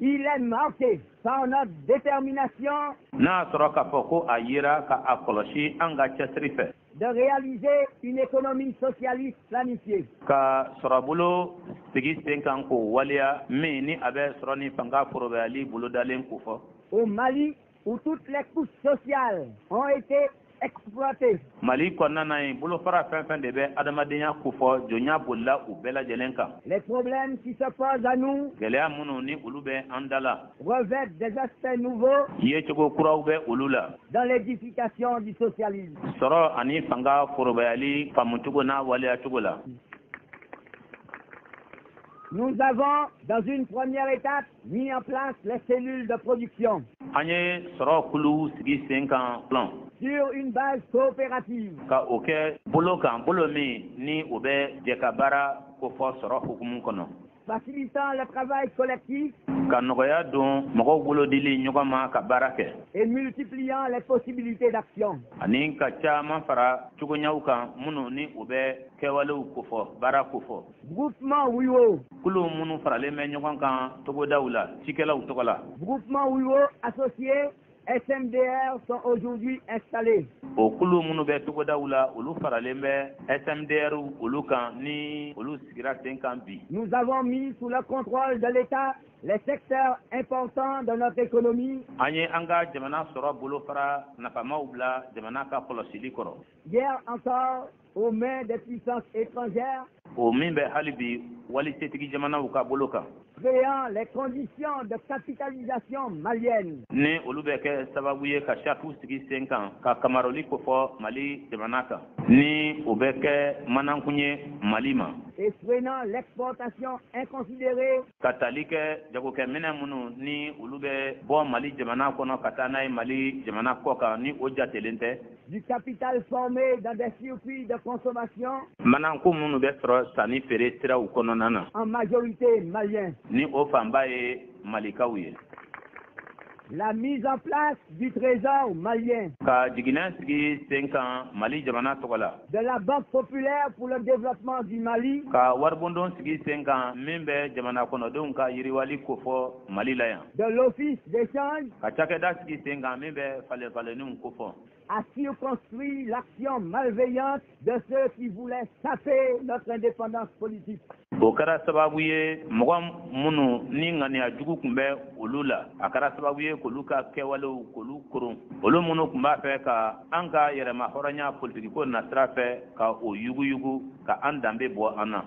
Il est marqué par notre détermination N'a y'a sɔrɔ k'a fɔ ko a yera ka a kɔlɔsi an ka cɛsiri fɛ de réaliser une économie socialiste planifiée. ka sɔrɔbolo sigi sen kan k'o waleya min ni a bɛ sɔrɔ ni fanga forobayali bolodalen kofɔ. Au Mali, où toutes les couches sociales ont été exploitées, Mali kɔnɔna na yen, bolofara fɛn fɛn de bɛ adamadenya kofɔ, jɔnya bolila u bɛɛ lajɛlen kan. Les problèmes qui se posent à nous Gɛlɛya minnu ni olu bɛ an da la revêtent des aspects nouveaux yecogo kuraw bɛ olu la dans l'édification du socialisme. sɔrɔ ani fanga forobayali faamucogo n'a waleyacogo la. Nous avons, dans une première étape, mis en place les cellules de production An ye sɔrɔ kulu sigi sen kan plan sur une base coopérative. ka o kɛ bolo kan, bolo min ni o bɛ jɛ ka baara kofɔ sɔrɔ hukumu kɔnɔ, facilitant le travail collectif ka nɔgɔya don mɔgɔw bolo dili ɲɔgɔn ma ka baara kɛ et multipliant les possibilités d'action. ani ka caman fara cogoɲaw kan minnu ni u bɛ kɛwalew kofɔ, baara kofɔ. Groupement ruraux, Kulu minnu faralen bɛ ɲɔgɔn kan togodaw la cikɛlaw tɔgɔ la, groupement ruraux associés SMDR sont aujourd'hui installées. O kulu minnu bɛ togodaw la, olu faralen bɛ SMDR olu kan ni olu sigira sen kan bi. Nous avons mis sous le contrôle de l'État les secteurs importants de notre économie. An ye an ka jamana sɔrɔ bolofara nafamaw bila jamana ka kɔlɔsili kɔrɔ. Hier encore aux mains des puissances étrangères. O min bɛ hali bi wali setigi jamanaw ka bolo kan. Créant les conditions de capitalisation malienne. Ni olu bɛ kɛ sababu ye ka saritiw sigi sen kan ka kamaroli kofɔ Mali jamana kan, ni o bɛ kɛ manankun ye Mali ma. Et freinant l'exportation inconsidérée. Ka tali kɛ jagokɛminɛ minnu ni olu bɛ bɔ Mali jamana kɔnɔ ka taa n'a ye Mali jamana kɔ kan, ni o jatelen tɛ. Du capital formé dans des circuits de consommation. Mananko minnu bɛ sɔrɔ sanni feere siraw kɔnɔna na. En majorité malien. Ni o fanba ye Malikaw ye. La mise en place du trésor malien. Ka jiginɛ sigi sen kan Mali jamana tɔgɔ la. De la Banque populaire pour le développement du Mali. Ka waribondon sigi sen kan min bɛ jamana kɔnɔdenw ka yiriwali kofɔ Mali la yan. De l'office d'échange. Ka cakɛda sigi sen kan min bɛ falenfalenniw kofɔ. A circonscrit l'action malveillante de ceux qui voulaient saper notre indépendance politique. O kɛra sababu ye mɔgɔ minnu ni ŋaniya jugu tun bɛ olu la, a kɛra sababu ye k'olu ka kɛwalew k'olu koron, olu minnu tun b'a fɛ ka an ka yɛrɛma hɔrɔnya politikiko nasira fɛ ka o yuguyugu ka an danbe bɔ an na.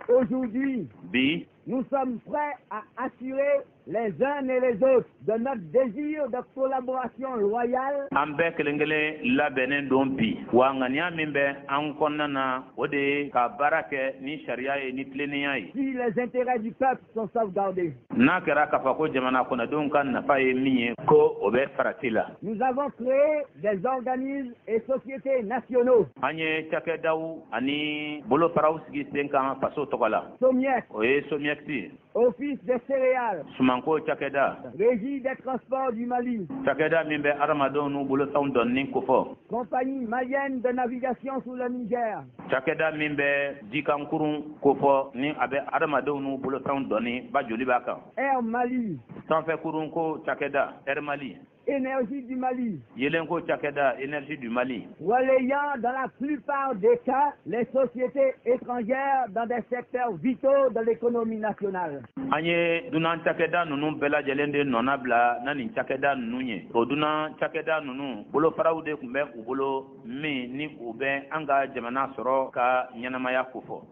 Aujourd'hui, bi, nous sommes prêts à assurer les uns et les autres de notre désir de collaboration loyale. An bɛɛ kelen kelen labɛnnen don bi, wa ŋaniya min bɛ an kɔnɔna na, o de ye ka baara kɛ ni sariya ye, ni tilennenya ye. Si les intérêts du peuple sont sauvegardés. N'a kɛra k'a fɔ ko jamana kɔnɔdenw ka nafa ye min ye, ko o bɛ farati la. Nous avons créé des organismes et sociétés nationaux. An ye cakɛdaw ani bolofaraw sigi sen kan faso tɔgɔ la. SOMIEX. O ye SOMIEX ye. Office des céréales. Sumanko cakɛda. Régie des transports du Mali. Cakɛda min bɛ hadamadenw n'u bolofɛnw dɔnni kofɔ. Compagnie malienne de navigation sur le Niger. Cakɛda min bɛ jikankurun kofɔ ni a bɛ hadamadenw n'u bolofɛnw dɔnni ba joli b'a kan. Air Mali. Sanfɛkurun ko cakɛda Air Mali. Énergie du Mali. Yelenko cakɛda Énergie du Mali. Relayant dans la plupart des cas les sociétés étrangères dans des secteurs vitaux de l'économie nationale. An ye dunan cakɛda ninnu bɛɛ lajɛlen de nɔna bila na nin cakɛda ninnu ye. O dunan cakɛda ninnu bolofaraw de tun bɛ u bolo min ni u bɛ an ka jamana sɔrɔ ka ɲɛnamaya kofɔ.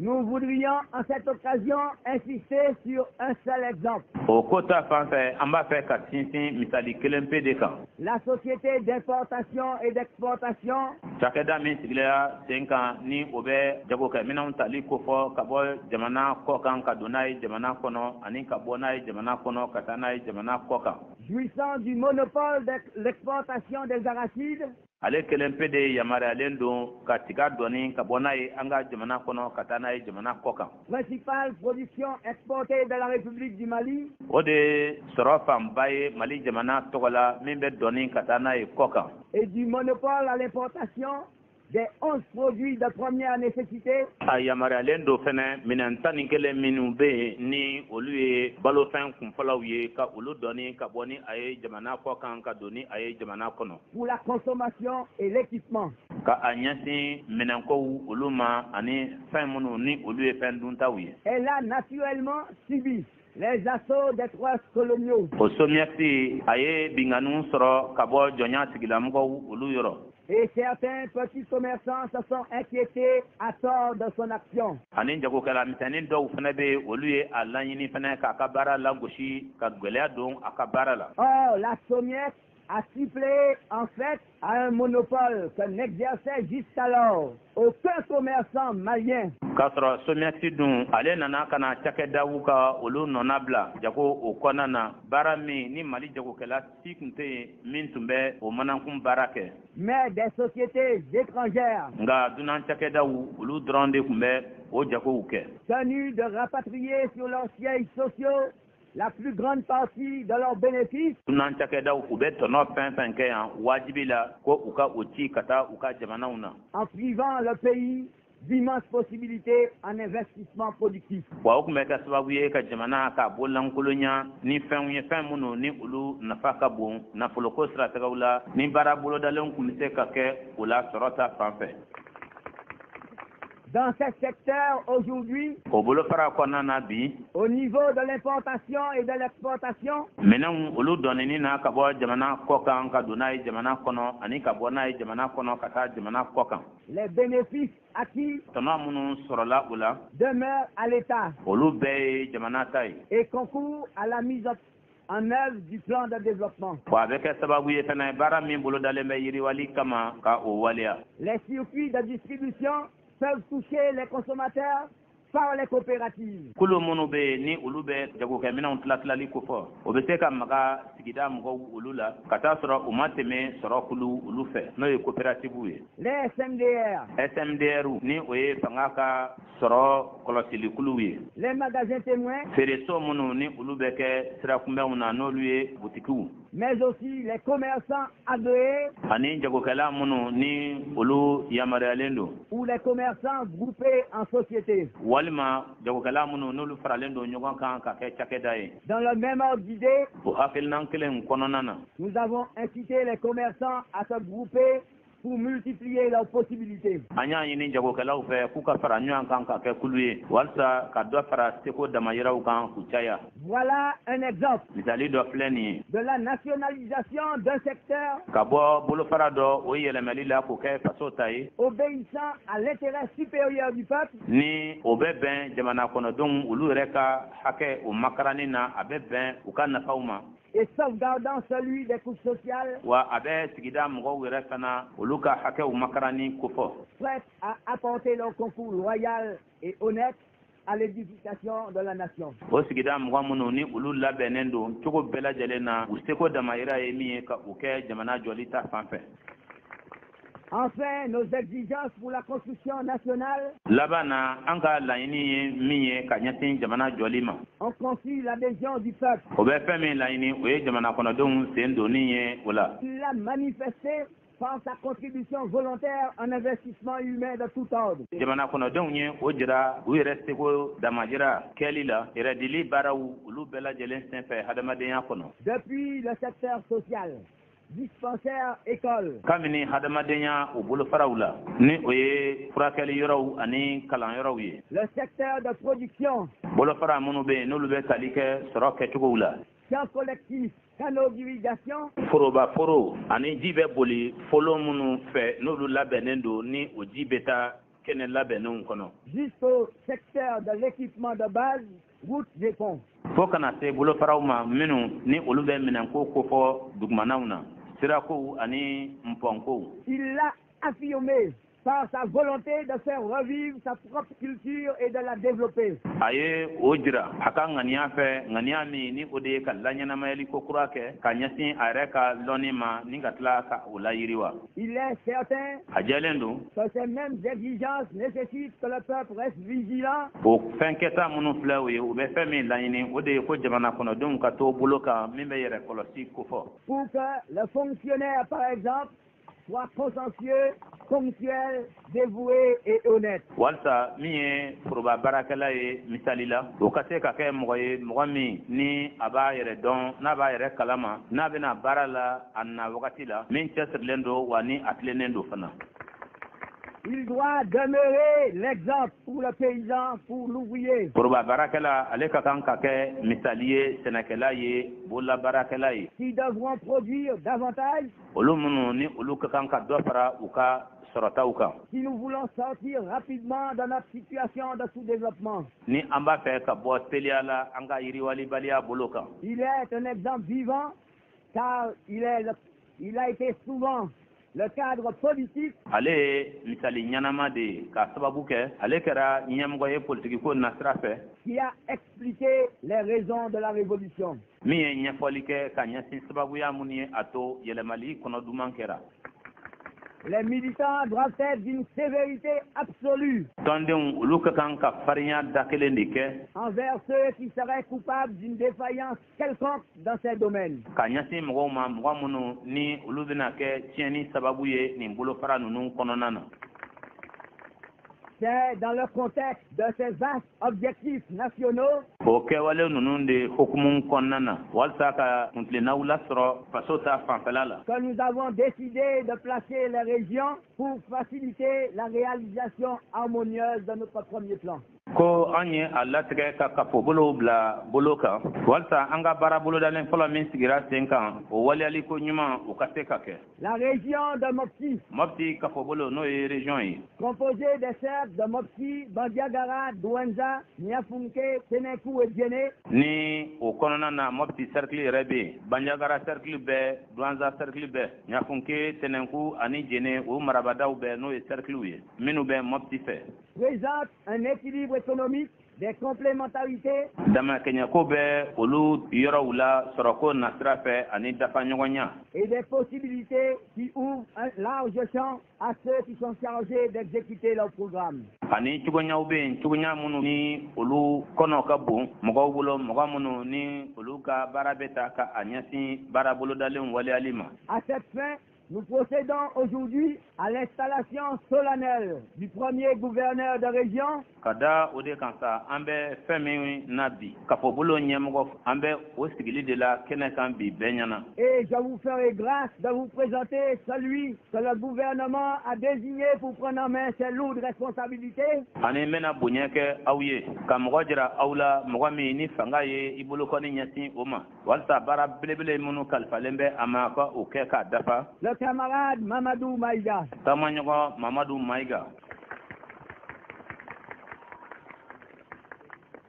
Nous voudrions en cette occasion insister sur un seul exemple. O ko ta fan fɛ, an b'a fɛ ka sinsin misali kelen pe de kan. La société d'importation et d'exportation. Cakɛda min sigila sen kan ni o bɛ jagokɛminɛnw tali kofɔ ka bɔ jamana kɔ kan ka don n'a ye jamana kɔnɔ, ani ka bɔ n'a ye jamana kɔnɔ ka taa n'a ye jamana kɔ kan. Jouissant du monopole de l'exportation des arachides. Ale kelen pe de yamaruyalen don ka tiga dɔɔni ka bɔ n'a ye an ka jamana kɔnɔ ka taa n'a ye jamana kɔ kan. Principale production exportée de la République du Mali. O de sɔrɔ fanba ye Mali jamana tɔgɔ la min bɛ dɔɔni ka taa n'a ye kɔ kan. Et du monopole à l'importation des 11 produits de première nécessité. A yamaruyalen don fɛnɛ minɛn 11 minnu bɛ yen ni olu ye balofɛn kunfɔlɔw ye, ka olu dɔɔni ka bɔ ni a ye jamana kɔ kan ka don ni a ye jamana kɔnɔ. Pour la consommation et l'équipement. Ka a ɲɛsin minɛnkow olu ma ani fɛn minnu ni olu ye fɛn duntaw ye. Elle a naturellement subi les assauts des trois coloniaux. O SOMIEX a ye binkanniw sɔrɔ ka bɔ jɔnya tigilamɔgɔw olu yɔrɔ. Et certains petits commerçants se sont inquiétés à tort de son action. Ani jagokɛla misɛnnin dɔw fana bɛ yen, olu ye a laɲini fana k'a ka baara lagosi ka gɛlɛya don a ka baara la. Or, la SOMIEX a suppléé en fait à un monopole que n'exerçait jusqu'alors aucun commerçant malien. K'a sɔrɔ SOMIEX dun ale nana ka na cakɛdaw ka olu nɔna bila jago o kɔnɔna na, baara min ni Mali jagokɛla si tun tɛ yen min tun bɛ o manankun baara kɛ. Mais des sociétés étrangères. Nka dunan cakɛdaw olu dɔrɔn de tun bɛ o jagow kɛ. Tenues de rapatrier sur leurs sièges sociaux la plus grande partie de leurs bénéfices. Dunan cakɛdaw u bɛ tɔnɔ fɛn fɛn kɛ yan wajibi la ko u ka o ci ka taa u ka jamanaw na. En privant le pays d'immenses possibilités en investissement productif. Wa o tun bɛ kɛ sababu ye ka jamana k'a bolankolonya ni fɛnw ye, fɛn minnu ni olu nafa ka bon nafoloko siratigɛw la, ni baara bolodalenw tun bɛ se ka kɛ o la sɔrɔ ta fan fɛ. Dans ces secteurs, aujourd'hui, O bolofara kɔnɔna na bi, au niveau de l'importation et de l'exportation, minɛnw olu dɔnni na ka bɔ jamana kɔ kan ka don n'a ye jamana kɔnɔ, ani ka bɔ n'a ye jamana kɔnɔ ka taa jamana kɔ kan, les bénéfices acquis tɔnɔ minnu sɔrɔla o la, demeurent à l'État olu bɛɛ ye jamana ta ye et concourent à la mise en œuvre du plan de développement. Wa a bɛ kɛ sababu ye fana, baara min bolodalen bɛ yiriwali kama, ka o waleya. Les circuits de distribution peuvent toucher les consommateurs par les coopératives. Kulu minnu bɛ yen ni olu bɛ jagokɛminɛnw tilatilali kofɔ, o bɛ se ka maga sigida mɔgɔw olu la, ka taa sɔrɔ u ma tɛmɛ sɔrɔ kulu olu fɛ, n'o ye coopératives ye. Les SMDR, SMDR, ni o ye fanga ka sɔrɔ kɔlɔsilikuluw ye, les magasins témoins, feereso minnu ni olu bɛ kɛ sirakunbɛnw na, n'olu ye butikiw, mais aussi les commerçants agréés ani jagokɛla minnu ni olu yamaruyalen don, ou les commerçants groupés en société. walima jagokɛla minnu n'olu faralen don ɲɔgɔn kan ka kɛ cakɛda ye. Dans le même ordre d'idée, O hakilinan kelen kɔnɔna na, nous avons incité les commerçants à se grouper pour multiplier leurs possibilités. an y'a ɲini jagokɛlaw fɛ k'u ka fara ɲɔgɔn kan ka kɛ kulu ye, walasa ka dɔ fara seko damayiraw kan k'u caya. Voilà un exemple Misali dɔ filɛ nin ye de la nationalisation d'un secteur ka bɔ bolofara dɔ o yɛlɛmali la k'o kɛ faso ta ye, obéissant à l'intérêt supérieur du peuple ni o bɛ bɛn jamana kɔnɔdenw olu yɛrɛ ka hakɛ o makaranni na, a bɛ bɛn u ka nafaw ma, et sauvegardant celui des couches sociales wa a bɛ sigida mɔgɔw yɛrɛ fana olu ka hakɛw makaranni kofɔ, prêtes à apporter leur concours loyal et honnête à l'édification de la nation. O sigida mɔgɔ minnu ni olu labɛnnen don cogo bɛɛ lajɛlen na, u seko damayira ye min ye ka o kɛ jamana jɔli ta fan fɛ. Enfin, nos exigences pour la construction nationale Laban na, an ka laɲini ye min ye ka ɲɛsin jamana jɔli ma, ont conçu l'adhésion du peuple. o bɛ fɛn min laɲini, o ye jamana kɔnɔdenw sen donni ye o la. Il l'a manifesté par sa contribution volontaire en investissement humain de tout ordre. Jamana kɔnɔdenw ye o jira u yɛrɛ seko damajira kɛli la, yɛrɛdili baaraw olu bɛɛ lajɛlen senfɛ hadamadenya kɔnɔ. Depuis le secteur social, dispensaires, écoles, Kabini hadamadenya o bolofaraw la, ni o ye furakɛli yɔrɔw ani kalanyɔrɔw ye, le secteur de production, bolofara minnu bɛ yen n'olu bɛ tali kɛ sɔrɔ kɛcogow la, champs collectifs, canaux d'irrigation, foroba foro ani ji bɛ boli folo minnu fɛ, n'olu labɛnnen don, ni o ji bɛ taa kɛnɛ labɛnnenw kɔnɔ, jusqu'au secteur de l'équipement de base, routes et ponts. fo kana se bolofaraw ma minnu ni olu bɛ minɛnko kofɔ dugumanaw na, sirakow ani npɔnkow. Il l'a affirmé par sa volonté de faire revivre sa propre culture et de la développer. A ye o jira a ka ŋaniya fɛ, ŋaniya min ni o de ye ka laɲɛnamayali ko kura kɛ ka ɲɛsin a yɛrɛ ka lɔnni ma, ni ka tila ka o layiriwa. Il est certain A jɛlen don que ces mêmes exigences nécessitent que le peuple reste vigilant o fɛn kɛta minnu filɛ, o ye u bɛ fɛn min laɲini, o de ye ko jamana kɔnɔdenw ka to bolo kan min bɛ yɛrɛ kɔlɔsi kofɔ, pour que le fonctionnaire, par exemple, soit consciencieux, ponctuel, dévoué et honnête. Walisa min ye foroba baarakɛla ye misali la, o ka se ka kɛ mɔgɔ ye, mɔgɔ min ni a b'a yɛrɛ dɔn, n'a b'a yɛrɛ kalama, n'a bɛna baara la a na wagati la, min cɛsirilen don, wa ni a tilennen don fana. Il doit demeurer l'exemple pour le paysan, pour l'ouvrier, Foroba baarakɛla, ale ka kan ka kɛ misali ye sɛnɛkɛla ye, bolola baarakɛla ye, qui devront produire davantage olu minnu ni olu ka kan ka dɔ fara u ka sɔrɔtaw kan, si nous voulons sortir rapidement de notre situation de sous-développement. ni an b'a fɛ ka bɔ teliya la an ka yiriwalibaliya bolo kan. Il est un exemple vivant car il a été souvent le cadre politique Ale ye misali ɲɛnama de ye, k'a sababu kɛ ale kɛra ɲɛmɔgɔ ye politikiko nasira fɛ qui a expliqué les raisons de la révolution. min ye ɲɛfɔli kɛ ka ɲɛsin sababuya minnu ye a to yɛlɛmali kɔnɔ duman kɛra. Les militants doivent être d'une sévérité absolue Tɔndenw olu ka kan ka farinya da kelen de kɛ envers ceux qui seraient coupables d'une défaillance quelconque dans ces domaines. ka ɲɛsin mɔgɔw ma, mɔgɔ minnu ni olu bɛna kɛ tiɲɛni sababu ye nin bolofara ninnu kɔnɔna na. C'est dans le contexte de ces vastes objectifs nationaux O kɛwale ninnu de hukumu kɔnɔna na, walasa ka kuntilennaw lasɔrɔ faso ta fanfɛla la, que nous avons décidé de placer les régions pour faciliter la réalisation harmonieuse de notre premier plan. Ko an ye a latigɛ ka kafobolow bila bolo kan, walasa an ka baara bolodalen fɔlɔ min sigira sen kan, o waleyali ko ɲuman, o ka se ka kɛ. La région de Mopti, Mɔpti kafobolo, n'o ye région ye, composée des cercles de Mopti, Bandiagara, Douentza, Niafunké, Ténenkou et Djenné, ni o kɔnɔna na Mɔpti cercle yɛrɛ bɛ yen, Banjagara cercle bɛ, Duwanza cercle bɛ, Ɲafunke, Tɛnɛnku ani Jene, o marabadaw bɛ, n'o ye cercle ye minnu bɛ Mɔpti fɛ, présente un équilibre économique, des complémentarités damakɛɲɛko bɛ olu yɔrɔw la sɔrɔko nasira fɛ ani dafaɲɔgɔnya et des possibilités qui ouvrent un large champ à ceux qui sont chargés d'exécuter leur programme. Ani cogoyaw bɛ yen, cogoya minnu ni olu kɔnɔ ka bon mɔgɔw bolo, mɔgɔ minnu ni olu ka baara bɛ ta ka a ɲɛsin baara bolodalenw waleyali ma. À cette fin, nous procédons aujourd'hui à l'installation solennelle du premier gouverneur de région, Ka da o de kan sa, an bɛ fɛn min na bi, kafobolo ɲɛmɔgɔ, an bɛ o sigili de la kɛnɛ kan bi bɛɛ ɲɛna. Et je vous ferai grâce de vous présenter celui que le gouvernement a désigné pour prendre en main ces lourdes responsabilités, Ani n bɛna bonya kɛ aw ye ka mɔgɔ jira aw la, mɔgɔ min ni fanga ye i bolokɔni ɲɛsin o ma, walasa baara belebele minnu kalifalen bɛ a ma, ka o kɛ k'a dafa, le camarade Mamadou Maïga. Taamaɲɔgɔn Mamadu Mayiga.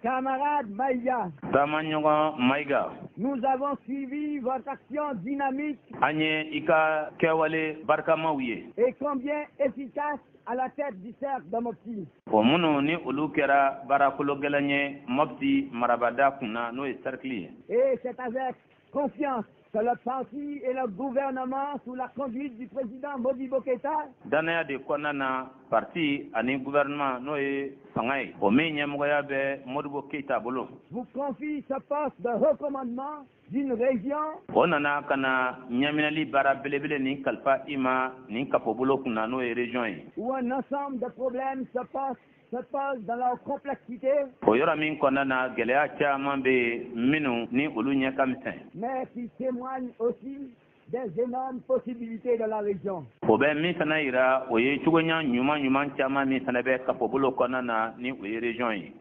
Camarade Maïga, Taamaɲɔgɔn Mayiga, nous avons suivi votre action dynamique an ye i ka kɛwale barikamaw ye et combien efficace à la tête du cercle de Mopti. O minnu ni olu kɛra baarakolo gɛlɛn ye Mɔpti marabada kunna, n'o ye cercle ye. Et c'est avec confiance que le parti et le gouvernement, sous la conduite du président Modibo Keïta, Dannaya de kɔnɔna na, parti ani gouvernement, n'o ye fanga ye, o min ɲɛmɔgɔya bɛ Modibo Keyita bolo, vous confie ce poste de recommandement d'une région o nana ka na ɲɛminɛli baara belebele nin kalifa i ma nin kafobolo kunna, n'o ye région ye, où un ensemble de problèmes se posent dans leur complexité, o yɔrɔ min kɔnɔna na gɛlɛya caman bɛ yen minnu ni olu ɲɛ ka misɛn, mais qui témoignent aussi des énormes possibilités de la région. O bɛ min fana yira, o ye cogoya ɲuman ɲuman caman min fana bɛ kafobolo kɔnɔna na, ni o ye région ye.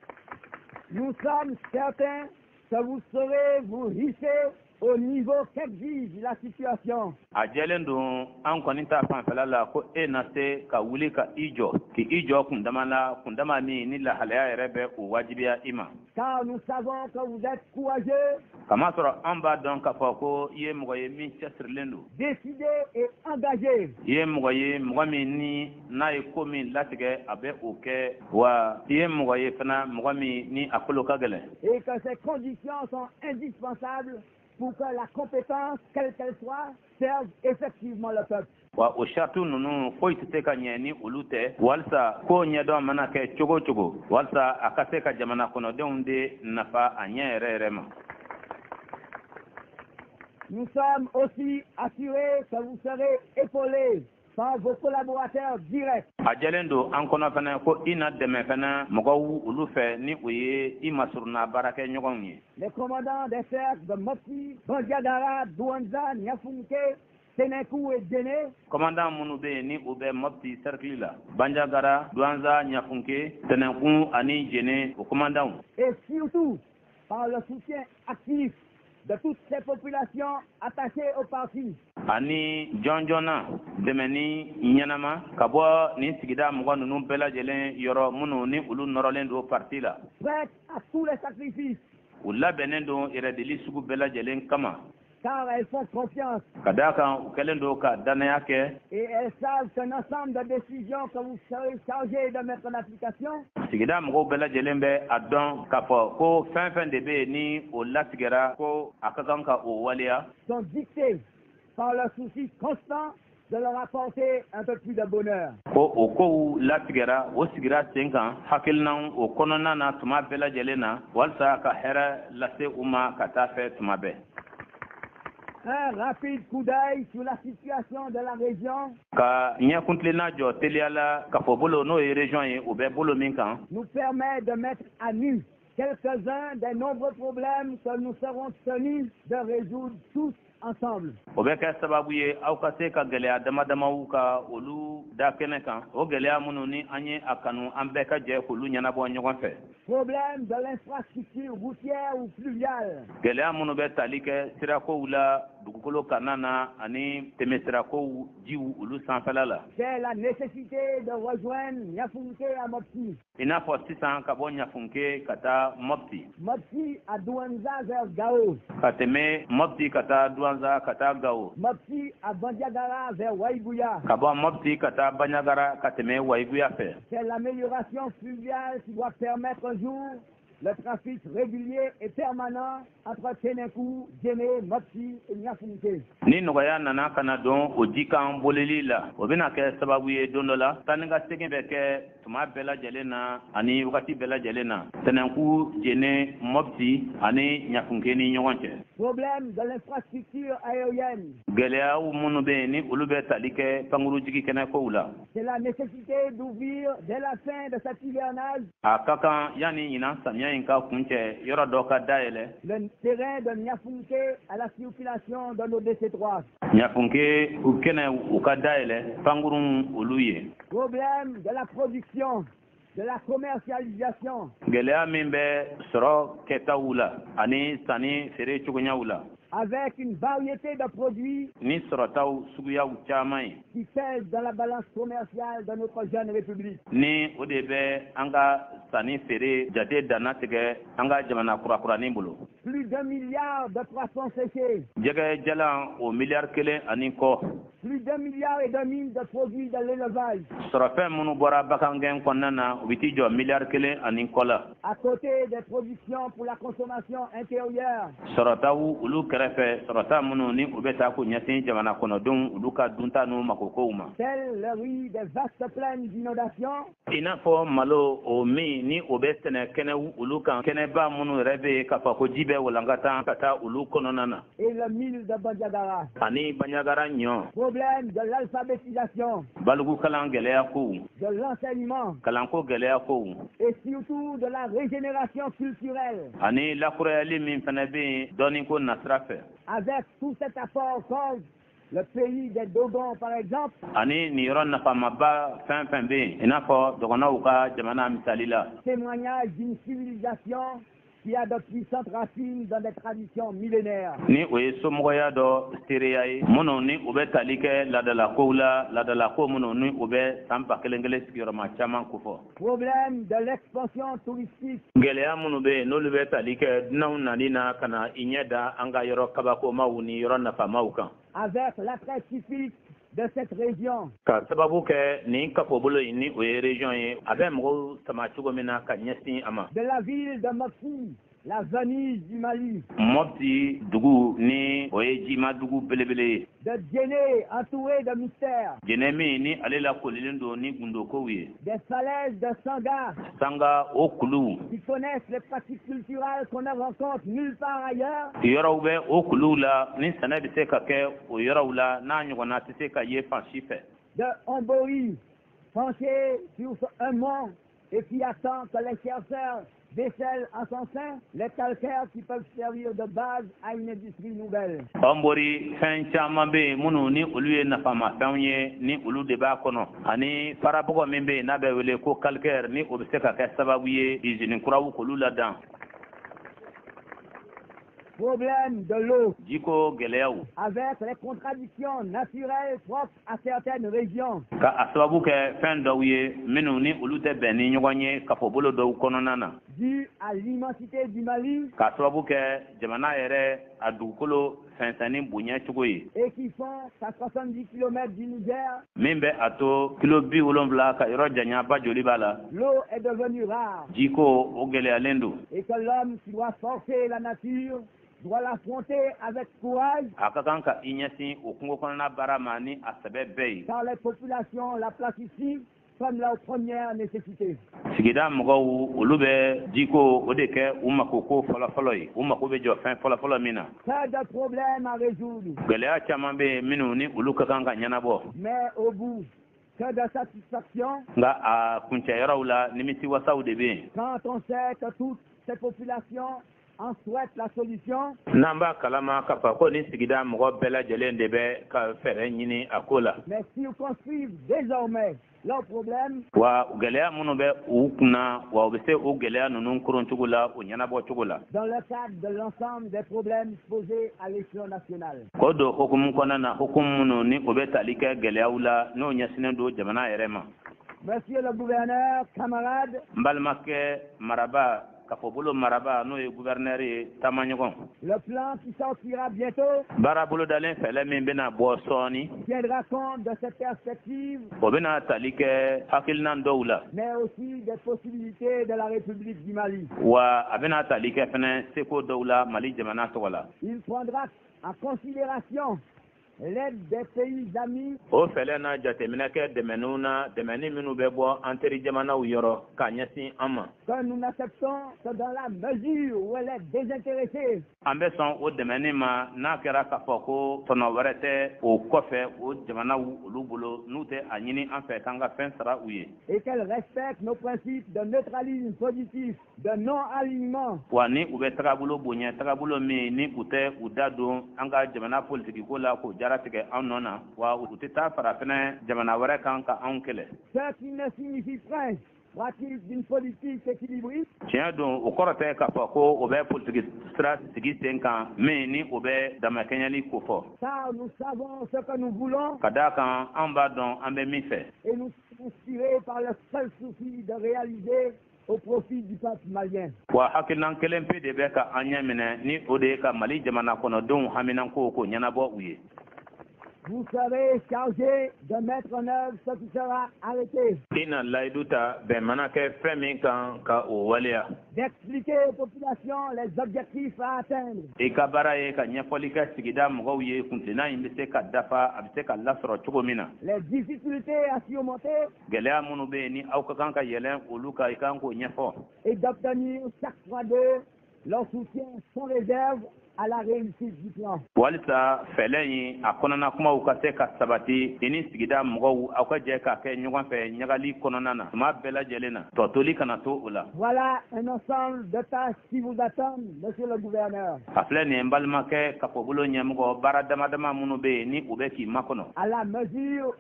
Nous sommes certains que vous saurez vous hisser au niveau qu'exige la situation. A jɛlen don an kɔni ta fanfɛla la ko e na se ka wuli ka i jɔ, k'i i jɔ kundama la, kundama min ni lahalaya yɛrɛ bɛ o wajibiya i ma. Car nous savons que vous êtes courageux, Kamasɔrɔ an b'a dɔn k'a fɔ ko i ye mɔgɔ ye min cɛsirilen don, décidé et engagé. I ye mɔgɔ ye, mɔgɔ min ni n'a ye ko min latigɛ, a bɛ o kɛ, wa i ye mɔgɔ ye fana, mɔgɔ min ni a kolo ka gɛlɛn. Et que ces conditions sont indispensables pour que la compétence, quelle qu'elle soit, serve effectivement le peuple. Wa o sarati ninnu, foyi tɛ se ka ɲɛ ni olu tɛ, walisa ko ɲɛdɔn mana kɛ cogo o cogo, walisa a ka se ka jamana kɔnɔdenw de nafa a ɲɛ yɛrɛ yɛrɛ ma. Nous sommes aussi assurés que vous serez épaulés par vos collaborateurs directs, A jɛlen don an kɔnɔ fana ko i na dɛmɛ fana mɔgɔw olu fɛ, ni o ye i masurunna baarakɛ ɲɔgɔnw ye, les commandants des cercles de Mopti, Bandiagara, Douentza, Niafunké, Ténenkou et Djenné, commandant minnu bɛ yen ni u bɛ Mɔpti cercle la, Banjagara, Duwanza, Ɲafunke, Tɛnɛnkun ani Jene, o commandant, et surtout par le soutien actif de toutes ces populations attachées au parti. Ani jɔn jɔnna dɛmɛni ɲɛnama ka bɔ nin sigida mɔgɔ ninnu bɛɛ lajɛlen yɔrɔ, minnu ni olu nɔrɔlen don parti la, prêtes à tous les sacrifices, u labɛnnen don yɛrɛdili sugu bɛɛ lajɛlen kama, car elles font confiance ka d'a kan u kɛlen don ka dannaya kɛ, et elles savent qu'un ensemble de décisions que vous serez chargés de mettre en application Sigida mɔgɔw bɛɛ lajɛlen bɛ a dɔn k'a fɔ ko fɛn fɛn de bɛ yen ni o latigɛra ko a ka kan ka o waleya sont dictées par le souci constant de leur apporter un peu plus de bonheur. ko o kow latigɛra, o sigira sen kan hakilinaw o kɔnɔna na tuma bɛɛ lajɛlen na, walasa ka hɛrɛ lase u ma ka taa fɛ tuma bɛɛ. Un rapide coup d'œil sur la situation de la région Ka ɲɛkuntilenna jɔ teliya la kafo bolo, n'o ye région ye, o bɛ bolo min kan, nous permet de mettre à nu quelques-uns des nombreux problèmes que nous serons tenus de résoudre tous ensemble. O bɛ kɛ sababu ye aw ka se ka gɛlɛya dama damaw ka olu da kɛnɛ kan, o gɛlɛya minnu ni an ye a kanu an bɛɛ ka jɛ k'olu ɲɛnabɔ ɲɔgɔn fɛ. Problème de l'infrastructure routière ou fluviale, Gɛlɛya minnu bɛ tali kɛ sirakow la dugukolo kanna na ani tɛmɛsirakow jiw olu sanfɛla la. C'est la nécessité de rejoindre Niafunké à Mopti, I n'a fɔ sisan ka bɔ Ɲafunke ka taa Mɔpti, Mopti à Douentza vers Gao, ka tɛmɛ Mɔpti ka taa Duwanza ka taa Gawo, Mopti à Bandiagara vers Ouahigouya. ka bɔ Mɔpti ka taa Baɲagara ka tɛmɛ Wayiguya fɛ. C'est l'amélioration fluviale qui doit permettre un jour le trafic régulier et permanent entre Ténenkou, Djenné, Mopti et Niafunké. Ni nɔgɔya nana ka na don o jikan bolili la, o bɛna kɛ sababu ye don dɔ la taa ni ka segin bɛ kɛ tuma bɛɛ lajɛlen na ani wagati bɛɛ lajɛlen na Tɛnɛnku, Jene, Mɔpti ani Ɲafunke ni ɲɔgɔn cɛ. Problème de l'infrastructure aérienne. Gɛlɛyaw minnu bɛ yen ni olu bɛ tali kɛ pankurujigi kɛnɛkow la. C'est la nécessité d'ouvrir dès la fin de cet hivernage A ka kan yanni ɲinan samiya in ka kuncɛ, yɔrɔ dɔ ka dayɛlɛ le terrain de Niafunké à la circulation de nos DC-3. Ɲafunke u kɛnɛ u ka dayɛlɛ pankurun olu ye. Problème de la production, de la commercialisation, Gɛlɛya min bɛ sɔrɔ kɛtaw la ani sanni feere cogoyaw la, avec une variété de produits ni sɔrɔtaw suguyaw caman ye qui pèsent dans la balance commerciale de notre jeune République. ni o de bɛ an ka sanni feere jate danna tigɛ an ka jamana kurakuranin bolo. Plus d'1 milliard de poissons séchés, Jɛgɛ jalan o miliyari 1 ani kɔ, plus d'1,5 milliard de produits de l'élevage, sɔrɔfɛn minnu bɔra bagangɛn kɔnɔna na, u bɛ t'i jɔ miliyari 1 ani kɔ la, à côté des productions pour la consommation intérieure, sɔrɔtaw olu kɛrɛfɛ, sɔrɔta minnu ni u bɛ taa k'u ɲɛsin jamana kɔnɔdenw olu ka dunta n'u makokow ma, tel le riz des vastes plaines d'inondation, i n'a fɔ malo o min ni o bɛ sɛnɛ kɛnɛw olu kan, kɛnɛba minnu yɛrɛ bɛ yen k'a fɔ ko ji bɛ walankata ka taa olu kɔnɔna na, et le mil de Bandiagara. ani Baɲagara ɲɔ. Problème de l'alphabétisation, Balikukalan gɛlɛya kow, de l'enseignement kalanko gɛlɛya kow, et surtout de la régénération culturelle. ani lakurayali min fana bɛ yen dɔɔnin ko nasira fɛ. Avec tout cet apport qu'offre le pays des Dogons, par exemple, Ani nin yɔrɔ nafamaba fɛn fɛn bɛ yen, i n'a fɔ dɔgɔnɔw ka jamana misali la, témoignage d'une civilisation qui a de puissantes racines dans des traditions millénaires. ni o ye somɔgɔya dɔ seereya ye minnu ni u bɛ tali kɛ laadalakow la, laadalako minnu ni u bɛ san 1000 1 sigiyɔrɔma caman kofɔ. Problème de l'expansion touristique, Gɛlɛya minnu bɛ yen n'olu bɛ tali kɛ dunanw nali na ka na i ɲɛ da an ka yɔrɔ kabakomaw ni yɔrɔ nafamaw kan, avec l'attrait typique de cette région, ka sababu kɛ nin kafobolo in ni o ye région ye, a bɛ mɔgɔw sama cogo min na ka ɲɛsin a ma. de la ville de Mopti, la Venise du Mali, Mɔpti dugu ni o ye jima dugu belebele ye, de Djenné entouré de mystères, Jɛnɛ min ni ale lakolilen don ni gundokow ye, des falaises de Sangha Sanga o kuluw, qui connaissent les pratiques culturelles qu'on ne rencontre nulle part ailleurs, yɔrɔw bɛ o kuluw la ni sɛnɛ bɛ se ka kɛ o yɔrɔw la n'a ɲɔgɔnna tɛ se ka ye fan si fɛ. de Hombori, penché sur un mont et qui attend que les chercheurs décèlent en son sein les calcaires qui peuvent servir de base à une industrie nouvelle. Ɔnbori fɛn caman bɛ yen minnu ni olu ye nafamafɛnw ye ni olu de b'a kɔnɔ, ani farabɔgɔ min bɛ yen n'a bɛ wele ko calcaire, ni o bɛ se ka kɛ sababu ye usine kuraw k'olu ladan. Problème de l'eau, Jiko gɛlɛyaw, avec les contradictions naturelles propres à certaines régions, ka a sababu kɛ fɛn dɔw ye minnu ni olu tɛ bɛn ni ɲɔgɔn ye kafobolo dɔw kɔnɔna na, dues à l'immensité du Mali k'a sababu kɛ jamana yɛrɛ a dugukolo fɛnsɛnni bonya cogo ye, et qui font qu'à 70 km du Niger, min bɛ a to kilo 70 ka yɔrɔ janya ba joli b'a la, l'eau est devenue rare jiko o gɛlɛyalen don, et que l'homme qui doit forcer la nature doit l'affronter avec courage, A ka kan ka i ɲɛsin o kungo kɔnɔna baara ma ni a sɛbɛ bɛɛ ye, car les populations la placent ici comme leur première nécessité. Sigida mɔgɔw, olu bɛ jiko o de kɛ u mako ko fɔlɔfɔlɔ ye, u mako bɛ jɔ fɛn fɔlɔfɔlɔ min na. Pas de problème à résoudre. Gɛlɛya caman bɛ yen minnu ni olu ka kan ka ɲɛnabɔ. Mais au bout, que de satisfaction Nka a kuncɛyɔrɔw la, nimisiwasaw de bɛ yen. quand on sait que toutes ces populations en souhaitent la solution N'an b'a kalama k'a fɔ ko ni sigida mɔgɔ bɛɛ lajɛlen de bɛ ka fɛɛrɛ ɲini a ko la. mais circonscrivent désormais leurs problèmes Wa gɛlɛya minnu bɛ u kunna, wa u bɛ se o gɛlɛya ninnu koroncogo la, o ɲɛnabɔ cogo la. dans le cadre de l'ensemble des problèmes posés à l'échelon national. K'o don hokumu kɔnɔna na, hokumu minnu ni o bɛ tali kɛ gɛlɛyaw la n'o ɲɛsinnen don jamana yɛrɛ ma. Monsieur le gouverneur, camarades, N balimakɛ maraba, kafobolo maraba, n'o ye gouverneur ye, taamaɲɔgɔn, le plan qui sortira bientôt baara bolodalen fɛlɛ min bɛna bɔ sɔɔni, tiendra compte de cette perspective, o bɛna tali kɛ hakilinan dɔw la, mais aussi des possibilités de la République du Mali. Wa a bɛna tali kɛ fɛnɛ seko dɔw la Mali jamana tɔgɔ la. Il prendra en considération l'aide des pays amis O fɛlɛ na jateminɛ kɛ dɛmɛniw na, dɛmɛni minnu bɛ bɔ an teri jamanaw yɔrɔ k'a ɲɛsin an ma. Que nous n'acceptons que dans la mesure où elle est désintéressée An bɛ sɔn o dɛmɛni ma n'a kɛra k'a fɔ ko tɔnɔ wɛrɛ tɛ o kɔfɛ o jamanaw olu bolo, n'u tɛ a ɲini an fɛ k'an ka fɛn sara u ye. Et qu'elle respecte nos principes de neutralisme positif, de non-alignement Wa ni u bɛ tagabolo bonya, tagabolo min ni u tɛ u da don an ka jamana politikiko la k'o jaratigɛ an nɔ na, wa u tɛ taa fara fɛnɛ jamana wɛrɛ kan ka anw kɛlɛ. Ce qui ne signifie point pratique d'une politique équilibrée, Tiɲɛ don, o kɔrɔ tɛ k'a fɔ ko o bɛ politiki sira sigi sen kan min ni o bɛ damakɛɲɛli kofɔ. Car nous savons ce que nous voulons Ka d'a kan, an b'a dɔn an bɛ min fɛ. Et nous sommes inspirés par le seul souci de réaliser au profit du peuple malien. Wa hakilinan kelen pe de bɛ ka an ɲɛ minɛ, ni o de ye ka Mali jamana kɔnɔdenw haminanko k'o ɲɛnabɔ u ye. Vous serez chargé de mettre en œuvre ce qui sera arrêté, I na layidu ta bɛn mana kɛ fɛn min kan ka o waleya, d'expliquer aux populations les objectifs à atteindre, I ka baara ye ka ɲɛfɔli kɛ sigida mɔgɔw ye kuntilenna in bɛ se ka dafa, a bɛ se ka lasɔrɔ cogo min na, les difficultés à surmonter gɛlɛya minnu bɛ yen ni aw ka kan ka yɛlɛn olu kan, i kan k'o ɲɛfɔ, et d'obtenir chaque fois d'eux leur soutien sans réserve à la réussite du plan. Walisa fɛlɛ in a kɔnɔna kumaw ka se ka sabati, i ni sigida mɔgɔw aw ka jɛ k'a kɛ ɲɔgɔn fɛ ɲagali kɔnɔna na tuma bɛɛ lajɛlen na, tɔtoli kana to o la. Voilà un ensemble de tâches qui vous attendent, monsieur le gouverneur. A filɛ nin ye, n balimakɛ kafobolo ɲɛmɔgɔ, baara dama dama minnu bɛ yen ni u bɛ k'i makɔnɔ, À la mesure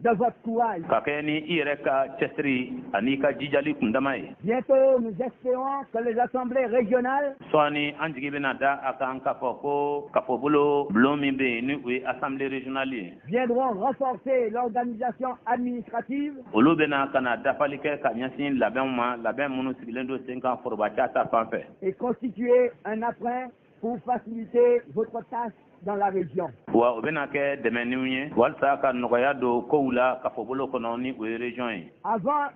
de votre courage. Ka kɛ ni i yɛrɛ ka cɛsiri ani i ka jijali kundama ye. Bientôt, nous espérons que les assemblées régionales Sɔɔni, an jigi bɛna da a kan k'a fɔ ko kafobolo bulon min bɛ yen ni o ye assemblée régionale ye, viendront renforcer l'organisation administrative olu bɛna ka na dafali kɛ ka ɲɛsin labɛnw ma, labɛn minnu sigilen don sen kan forobaca ta fan fɛ, et constituer un appareil pour faciliter votre tâche dans la région. Wa o bɛna kɛ dɛmɛniw ye walasa ka nɔgɔya don kow la kafobolo kɔnɔ ni o ye région ye. Avant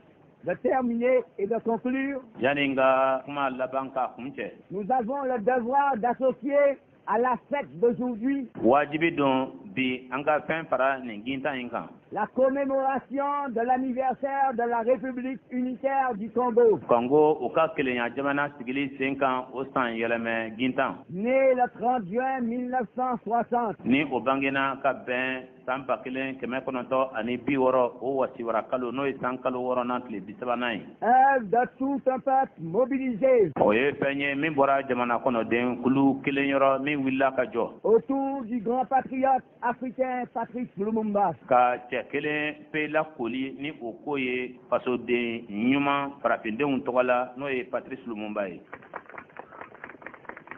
de terminer et de conclure, Yanni n ka kuma laban k'a kun cɛ, nous avons le devoir d'associer à la fête d'aujourd'hui wajibi don bi an ka fɛn fara nin gintan in kan, la commémoration de l'anniversaire de la République unitaire du Congo, Kɔngo u ka kelenya jamana sigili sen kan o san yɛlɛmɛ gintan, né le 30 juin 1960. Ni o bangena ka bɛn san 1960 o wasiwara kalo, n'o ye san kalo wɔɔrɔnan tile 30nan ye. Œuvre de tout un peuple mobilisé O ye fɛn ye min bɔra jamana kɔnɔden kulu kelen yɔrɔ min wulila ka jɔ autour du grand patriote africain Patrice Lumumba. ka cɛ kelen pe lakoli ni o ko ye fasoden ɲuman farafindenw tɔgɔ la, n'o ye Patrice Lumumba ye.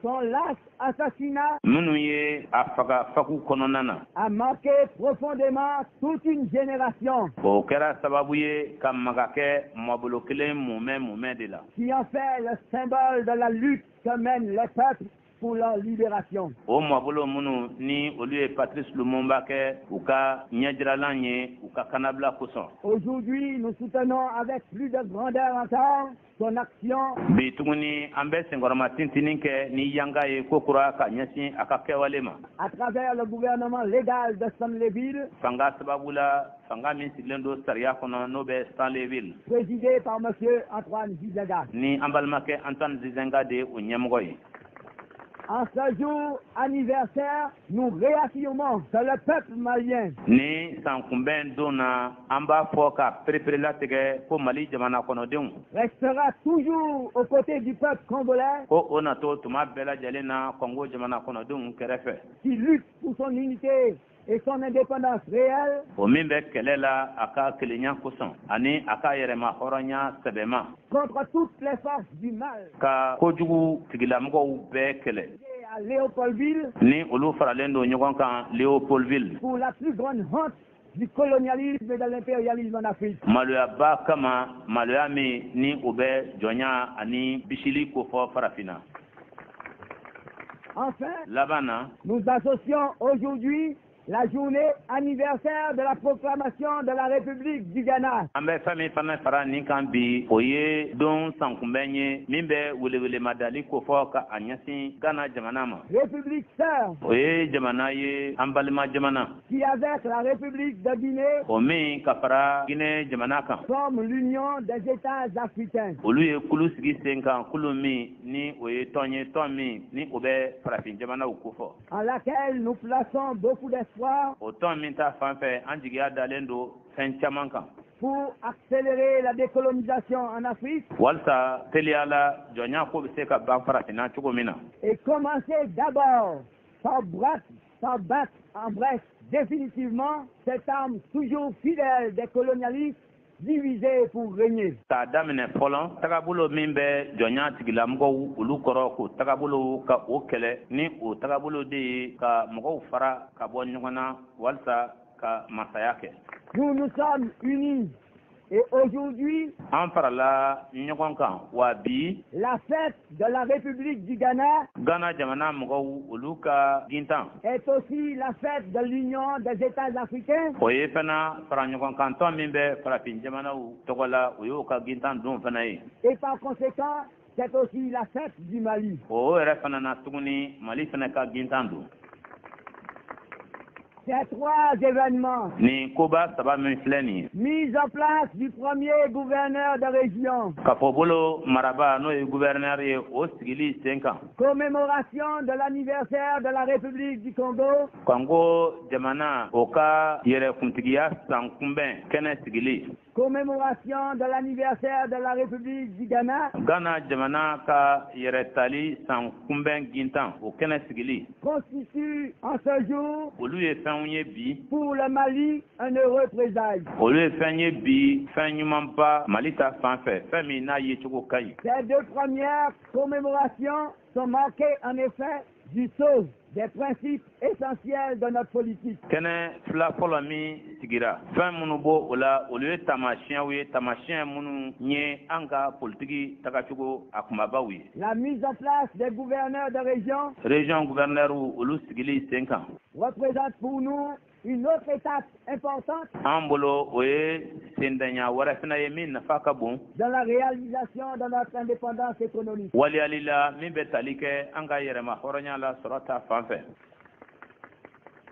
Son lâche assassinat Minnu ye a faga faku kɔnɔna na, a marqué profondément toute une génération o kɛra sababu ye ka maga kɛ mabolo kelen mumɛ mumɛ de la, qui en fait le symbole de la lutte que mènent les peuples pour leur libération. O mabolo minnu ni olu ye Patrice Lumumba kɛ u ka ɲɛjiralan ye u ka kannabila kosɔn. Aujourd'hui, nous soutenons avec plus de grandeur encore son action Bi tuguni, an bɛ senkɔrɔma tintinin kɛ ni yanga ye ko kura ka ɲɛsin a ka kɛwale ma à travers le gouvernement légal de Stanleyville, fanga sababu la, fanga min sigilen don sariya kɔnɔ, n'o bɛ Stanleyville, présidé par M. Antoine Gizenga. ni an balimakɛ Antoine Gizenga de ye o ɲɛmɔgɔ ye. En ce jour anniversaire, nous réaffirmons que le peuple malien Ni san kunbɛn don na, an b'a fɔ ka pereperelatigɛ ko Mali jamana kɔnɔdenw restera toujours aux côtés du peuple congolais ko o natɔ tuma bɛɛ lajɛlen na Kɔngo jamana kɔnɔdenw kɛrɛfɛ, qui lutte pour son unité et son indépendance réelle o min bɛ kɛlɛ la a ka kelenya kosɔn ani a ka yɛrɛma hɔrɔnya sɛbɛma contre toutes les forces du mal. ka kojugu tigilamɔgɔw bɛɛ kɛlɛ, À Léopoldville ni olu faralen don ɲɔgɔn kan Léopoldville pour la plus grande honte du colonialisme et de l'impérialisme en Afrique. Maloyaba kama, maloya min ni o bɛ jɔnya ani bisili kofɔ Farafinna. Enfin, Laban na, nous associons aujourd'hui la journée anniversaire de la proclamation de la République du Ghana an bɛ fɛn min fana fara nin kan bi, o ye don sankunbɛn ye min bɛ welewelemadali kofɔ ka a ɲɛsin Ghana jamana ma. République sœur O ye jamana ye, an balima jamana, qui, avec la République de Guinée, o min ka fara Guinée jamana kan, forme l'Union des États africains. olu ye kulu sigi sen kan, kulu min ni o ye tɔn ye, tɔn min ni o bɛ farafin jamanaw kofɔ, en laquelle nous plaçons beaucoup d'espoir O tɔn min ta fan fɛ, an jigiya dalen don fɛn caman kan pour accélérer la décolonisation en Afrique walisa teliya la jɔnya ko bɛ se ka ban Farafinna cogo min na, et commencer d'abord par battre en brèche définitivement cette arme toujours fidèle des colonialistes: diviser pour régner. K'a daminɛ fɔlɔ tagabolo min bɛ jɔnya tigilamɔgɔw olu kɔrɔ, k'o tagabolo ka o kɛlɛ, ni o tagabolo de ye ka mɔgɔw fara ka bɔ ɲɔgɔn na walisa ka masaya kɛ. Nous nous sommes unis et aujourd'hui, An farala ɲɔgɔn kan, wa bi, la fête de la République du Ghana Gana jamana mɔgɔw olu ka gintan est aussi la fête de l'Union des États africains o ye fana fara ɲɔgɔn kan tɔn min bɛ farafin jamanaw tɔgɔ la, o y'o ka gintan don fana ye. Et par conséquent, c'est aussi la fête du Mali. O yɛrɛ fana na tuguni, Mali fana ka gintan don. Ces trois événements, Nin koba saba min filɛ nin ye, mise en place du premier gouverneur de région, kafɔbolo maraba, n'o ye gouverneur ye, o sigili sen kan, commémoration de l'anniversaire de la République du Congo, Kɔngo jamana o ka yɛrɛkuntigiya san kunbɛn kɛnɛ sigili, commémoration de l'anniversaire de la République du Ghana, Gana jamana ka yɛrɛtali san kunbɛn gintan, o kɛnɛ sigili, constituent en ce jour olu ye fɛnw ye bi pour le Mali un heureux présage. olu ye fɛn ye bi, fɛn ɲumanba Mali ta fan fɛ, fɛn min n'a yecogo ka ɲi. Ces deux premières commémorations sont marquées en effet du sceau des principes essentiels de notre politique. Kɛnɛ fila fɔlɔ min sigira, fɛn minnu b'o o la, olu ye taamasiyɛnw ye, taamasiyɛn minnu ye an ka politiki tagacogo a kunbabaw ye. La mise en place des gouverneurs de région Région gouverneur olu sigili sen kan représente pour nous une autre étape importante an bolo, o ye sendanya wɛrɛ fana ye min nafa ka bon dans la réalisation de notre indépendance économique. waliyali la min bɛ tali kɛ an ka yɛrɛma hɔrɔnya la sɔrɔ ta fan fɛ.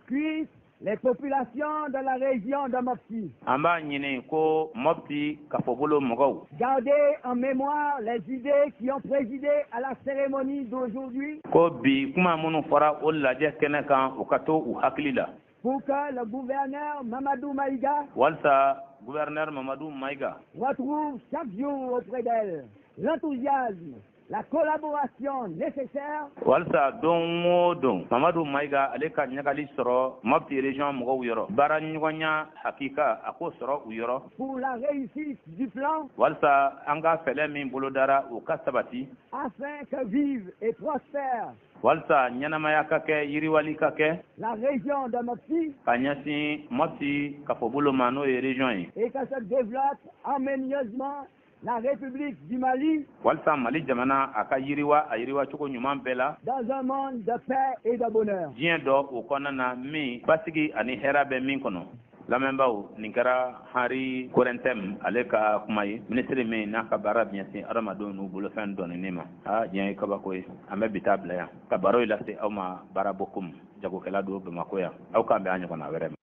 Puis, les populations de la région de Mopti An b'a ɲini ko Mɔpti kafɔbolo mɔgɔw garder en mémoire les idées qui ont présidé à la cérémonie d'aujourd'hui ko bi kuma minnu fɔra o lajɛ kɛnɛ kan, u ka to u hakili la pour que le gouverneur Mamadou Maïga walisa gouverneur Mamadu Mayiga retrouve chaque jour auprès d'elle l'enthousiasme, la collaboration nécessaire walisa don o don Mamadu Mayiga ale ka ɲagali sɔrɔ Mɔpti région mɔgɔw yɔrɔ, baara ɲɔgɔnya hakika a k'o sɔrɔ u yɔrɔ pour la réussite du plan walisa an ka fɛlɛ min bolodara, o ka sabati, afin que vive et prospère walisa ɲɛnamaya ka kɛ, yiriwali ka kɛ la région de Mopti ka ɲɛsin Mɔpti kafɔbolo ma, n'o ye région ye, et que se développe harmonieusement la République du Mali Walisa Mali jamana a ka yiriwa, a yiriwa cogo ɲuman bɛɛ la dans un monde de paix et de bonheur. diɲɛ dɔ o kɔnɔna na min basigi ani hɛrɛ bɛ min kɔnɔ. Lamɛnbaaw, nin kɛra Henri Korɛntɛm ale ka kuma ye, minisiri min n'a ka baara bɛ ɲɛsin adamadenw n'u bolofɛn dɔɔnini ma. Aa, diɲɛ ye kabako ye. An bɛ bi taa bila yan ka baro in lase aw ma. Baara Bokum, jagokɛla don Bamakɔ yan. Aw k'an bɛn a ɲɔgɔnna wɛrɛ ma.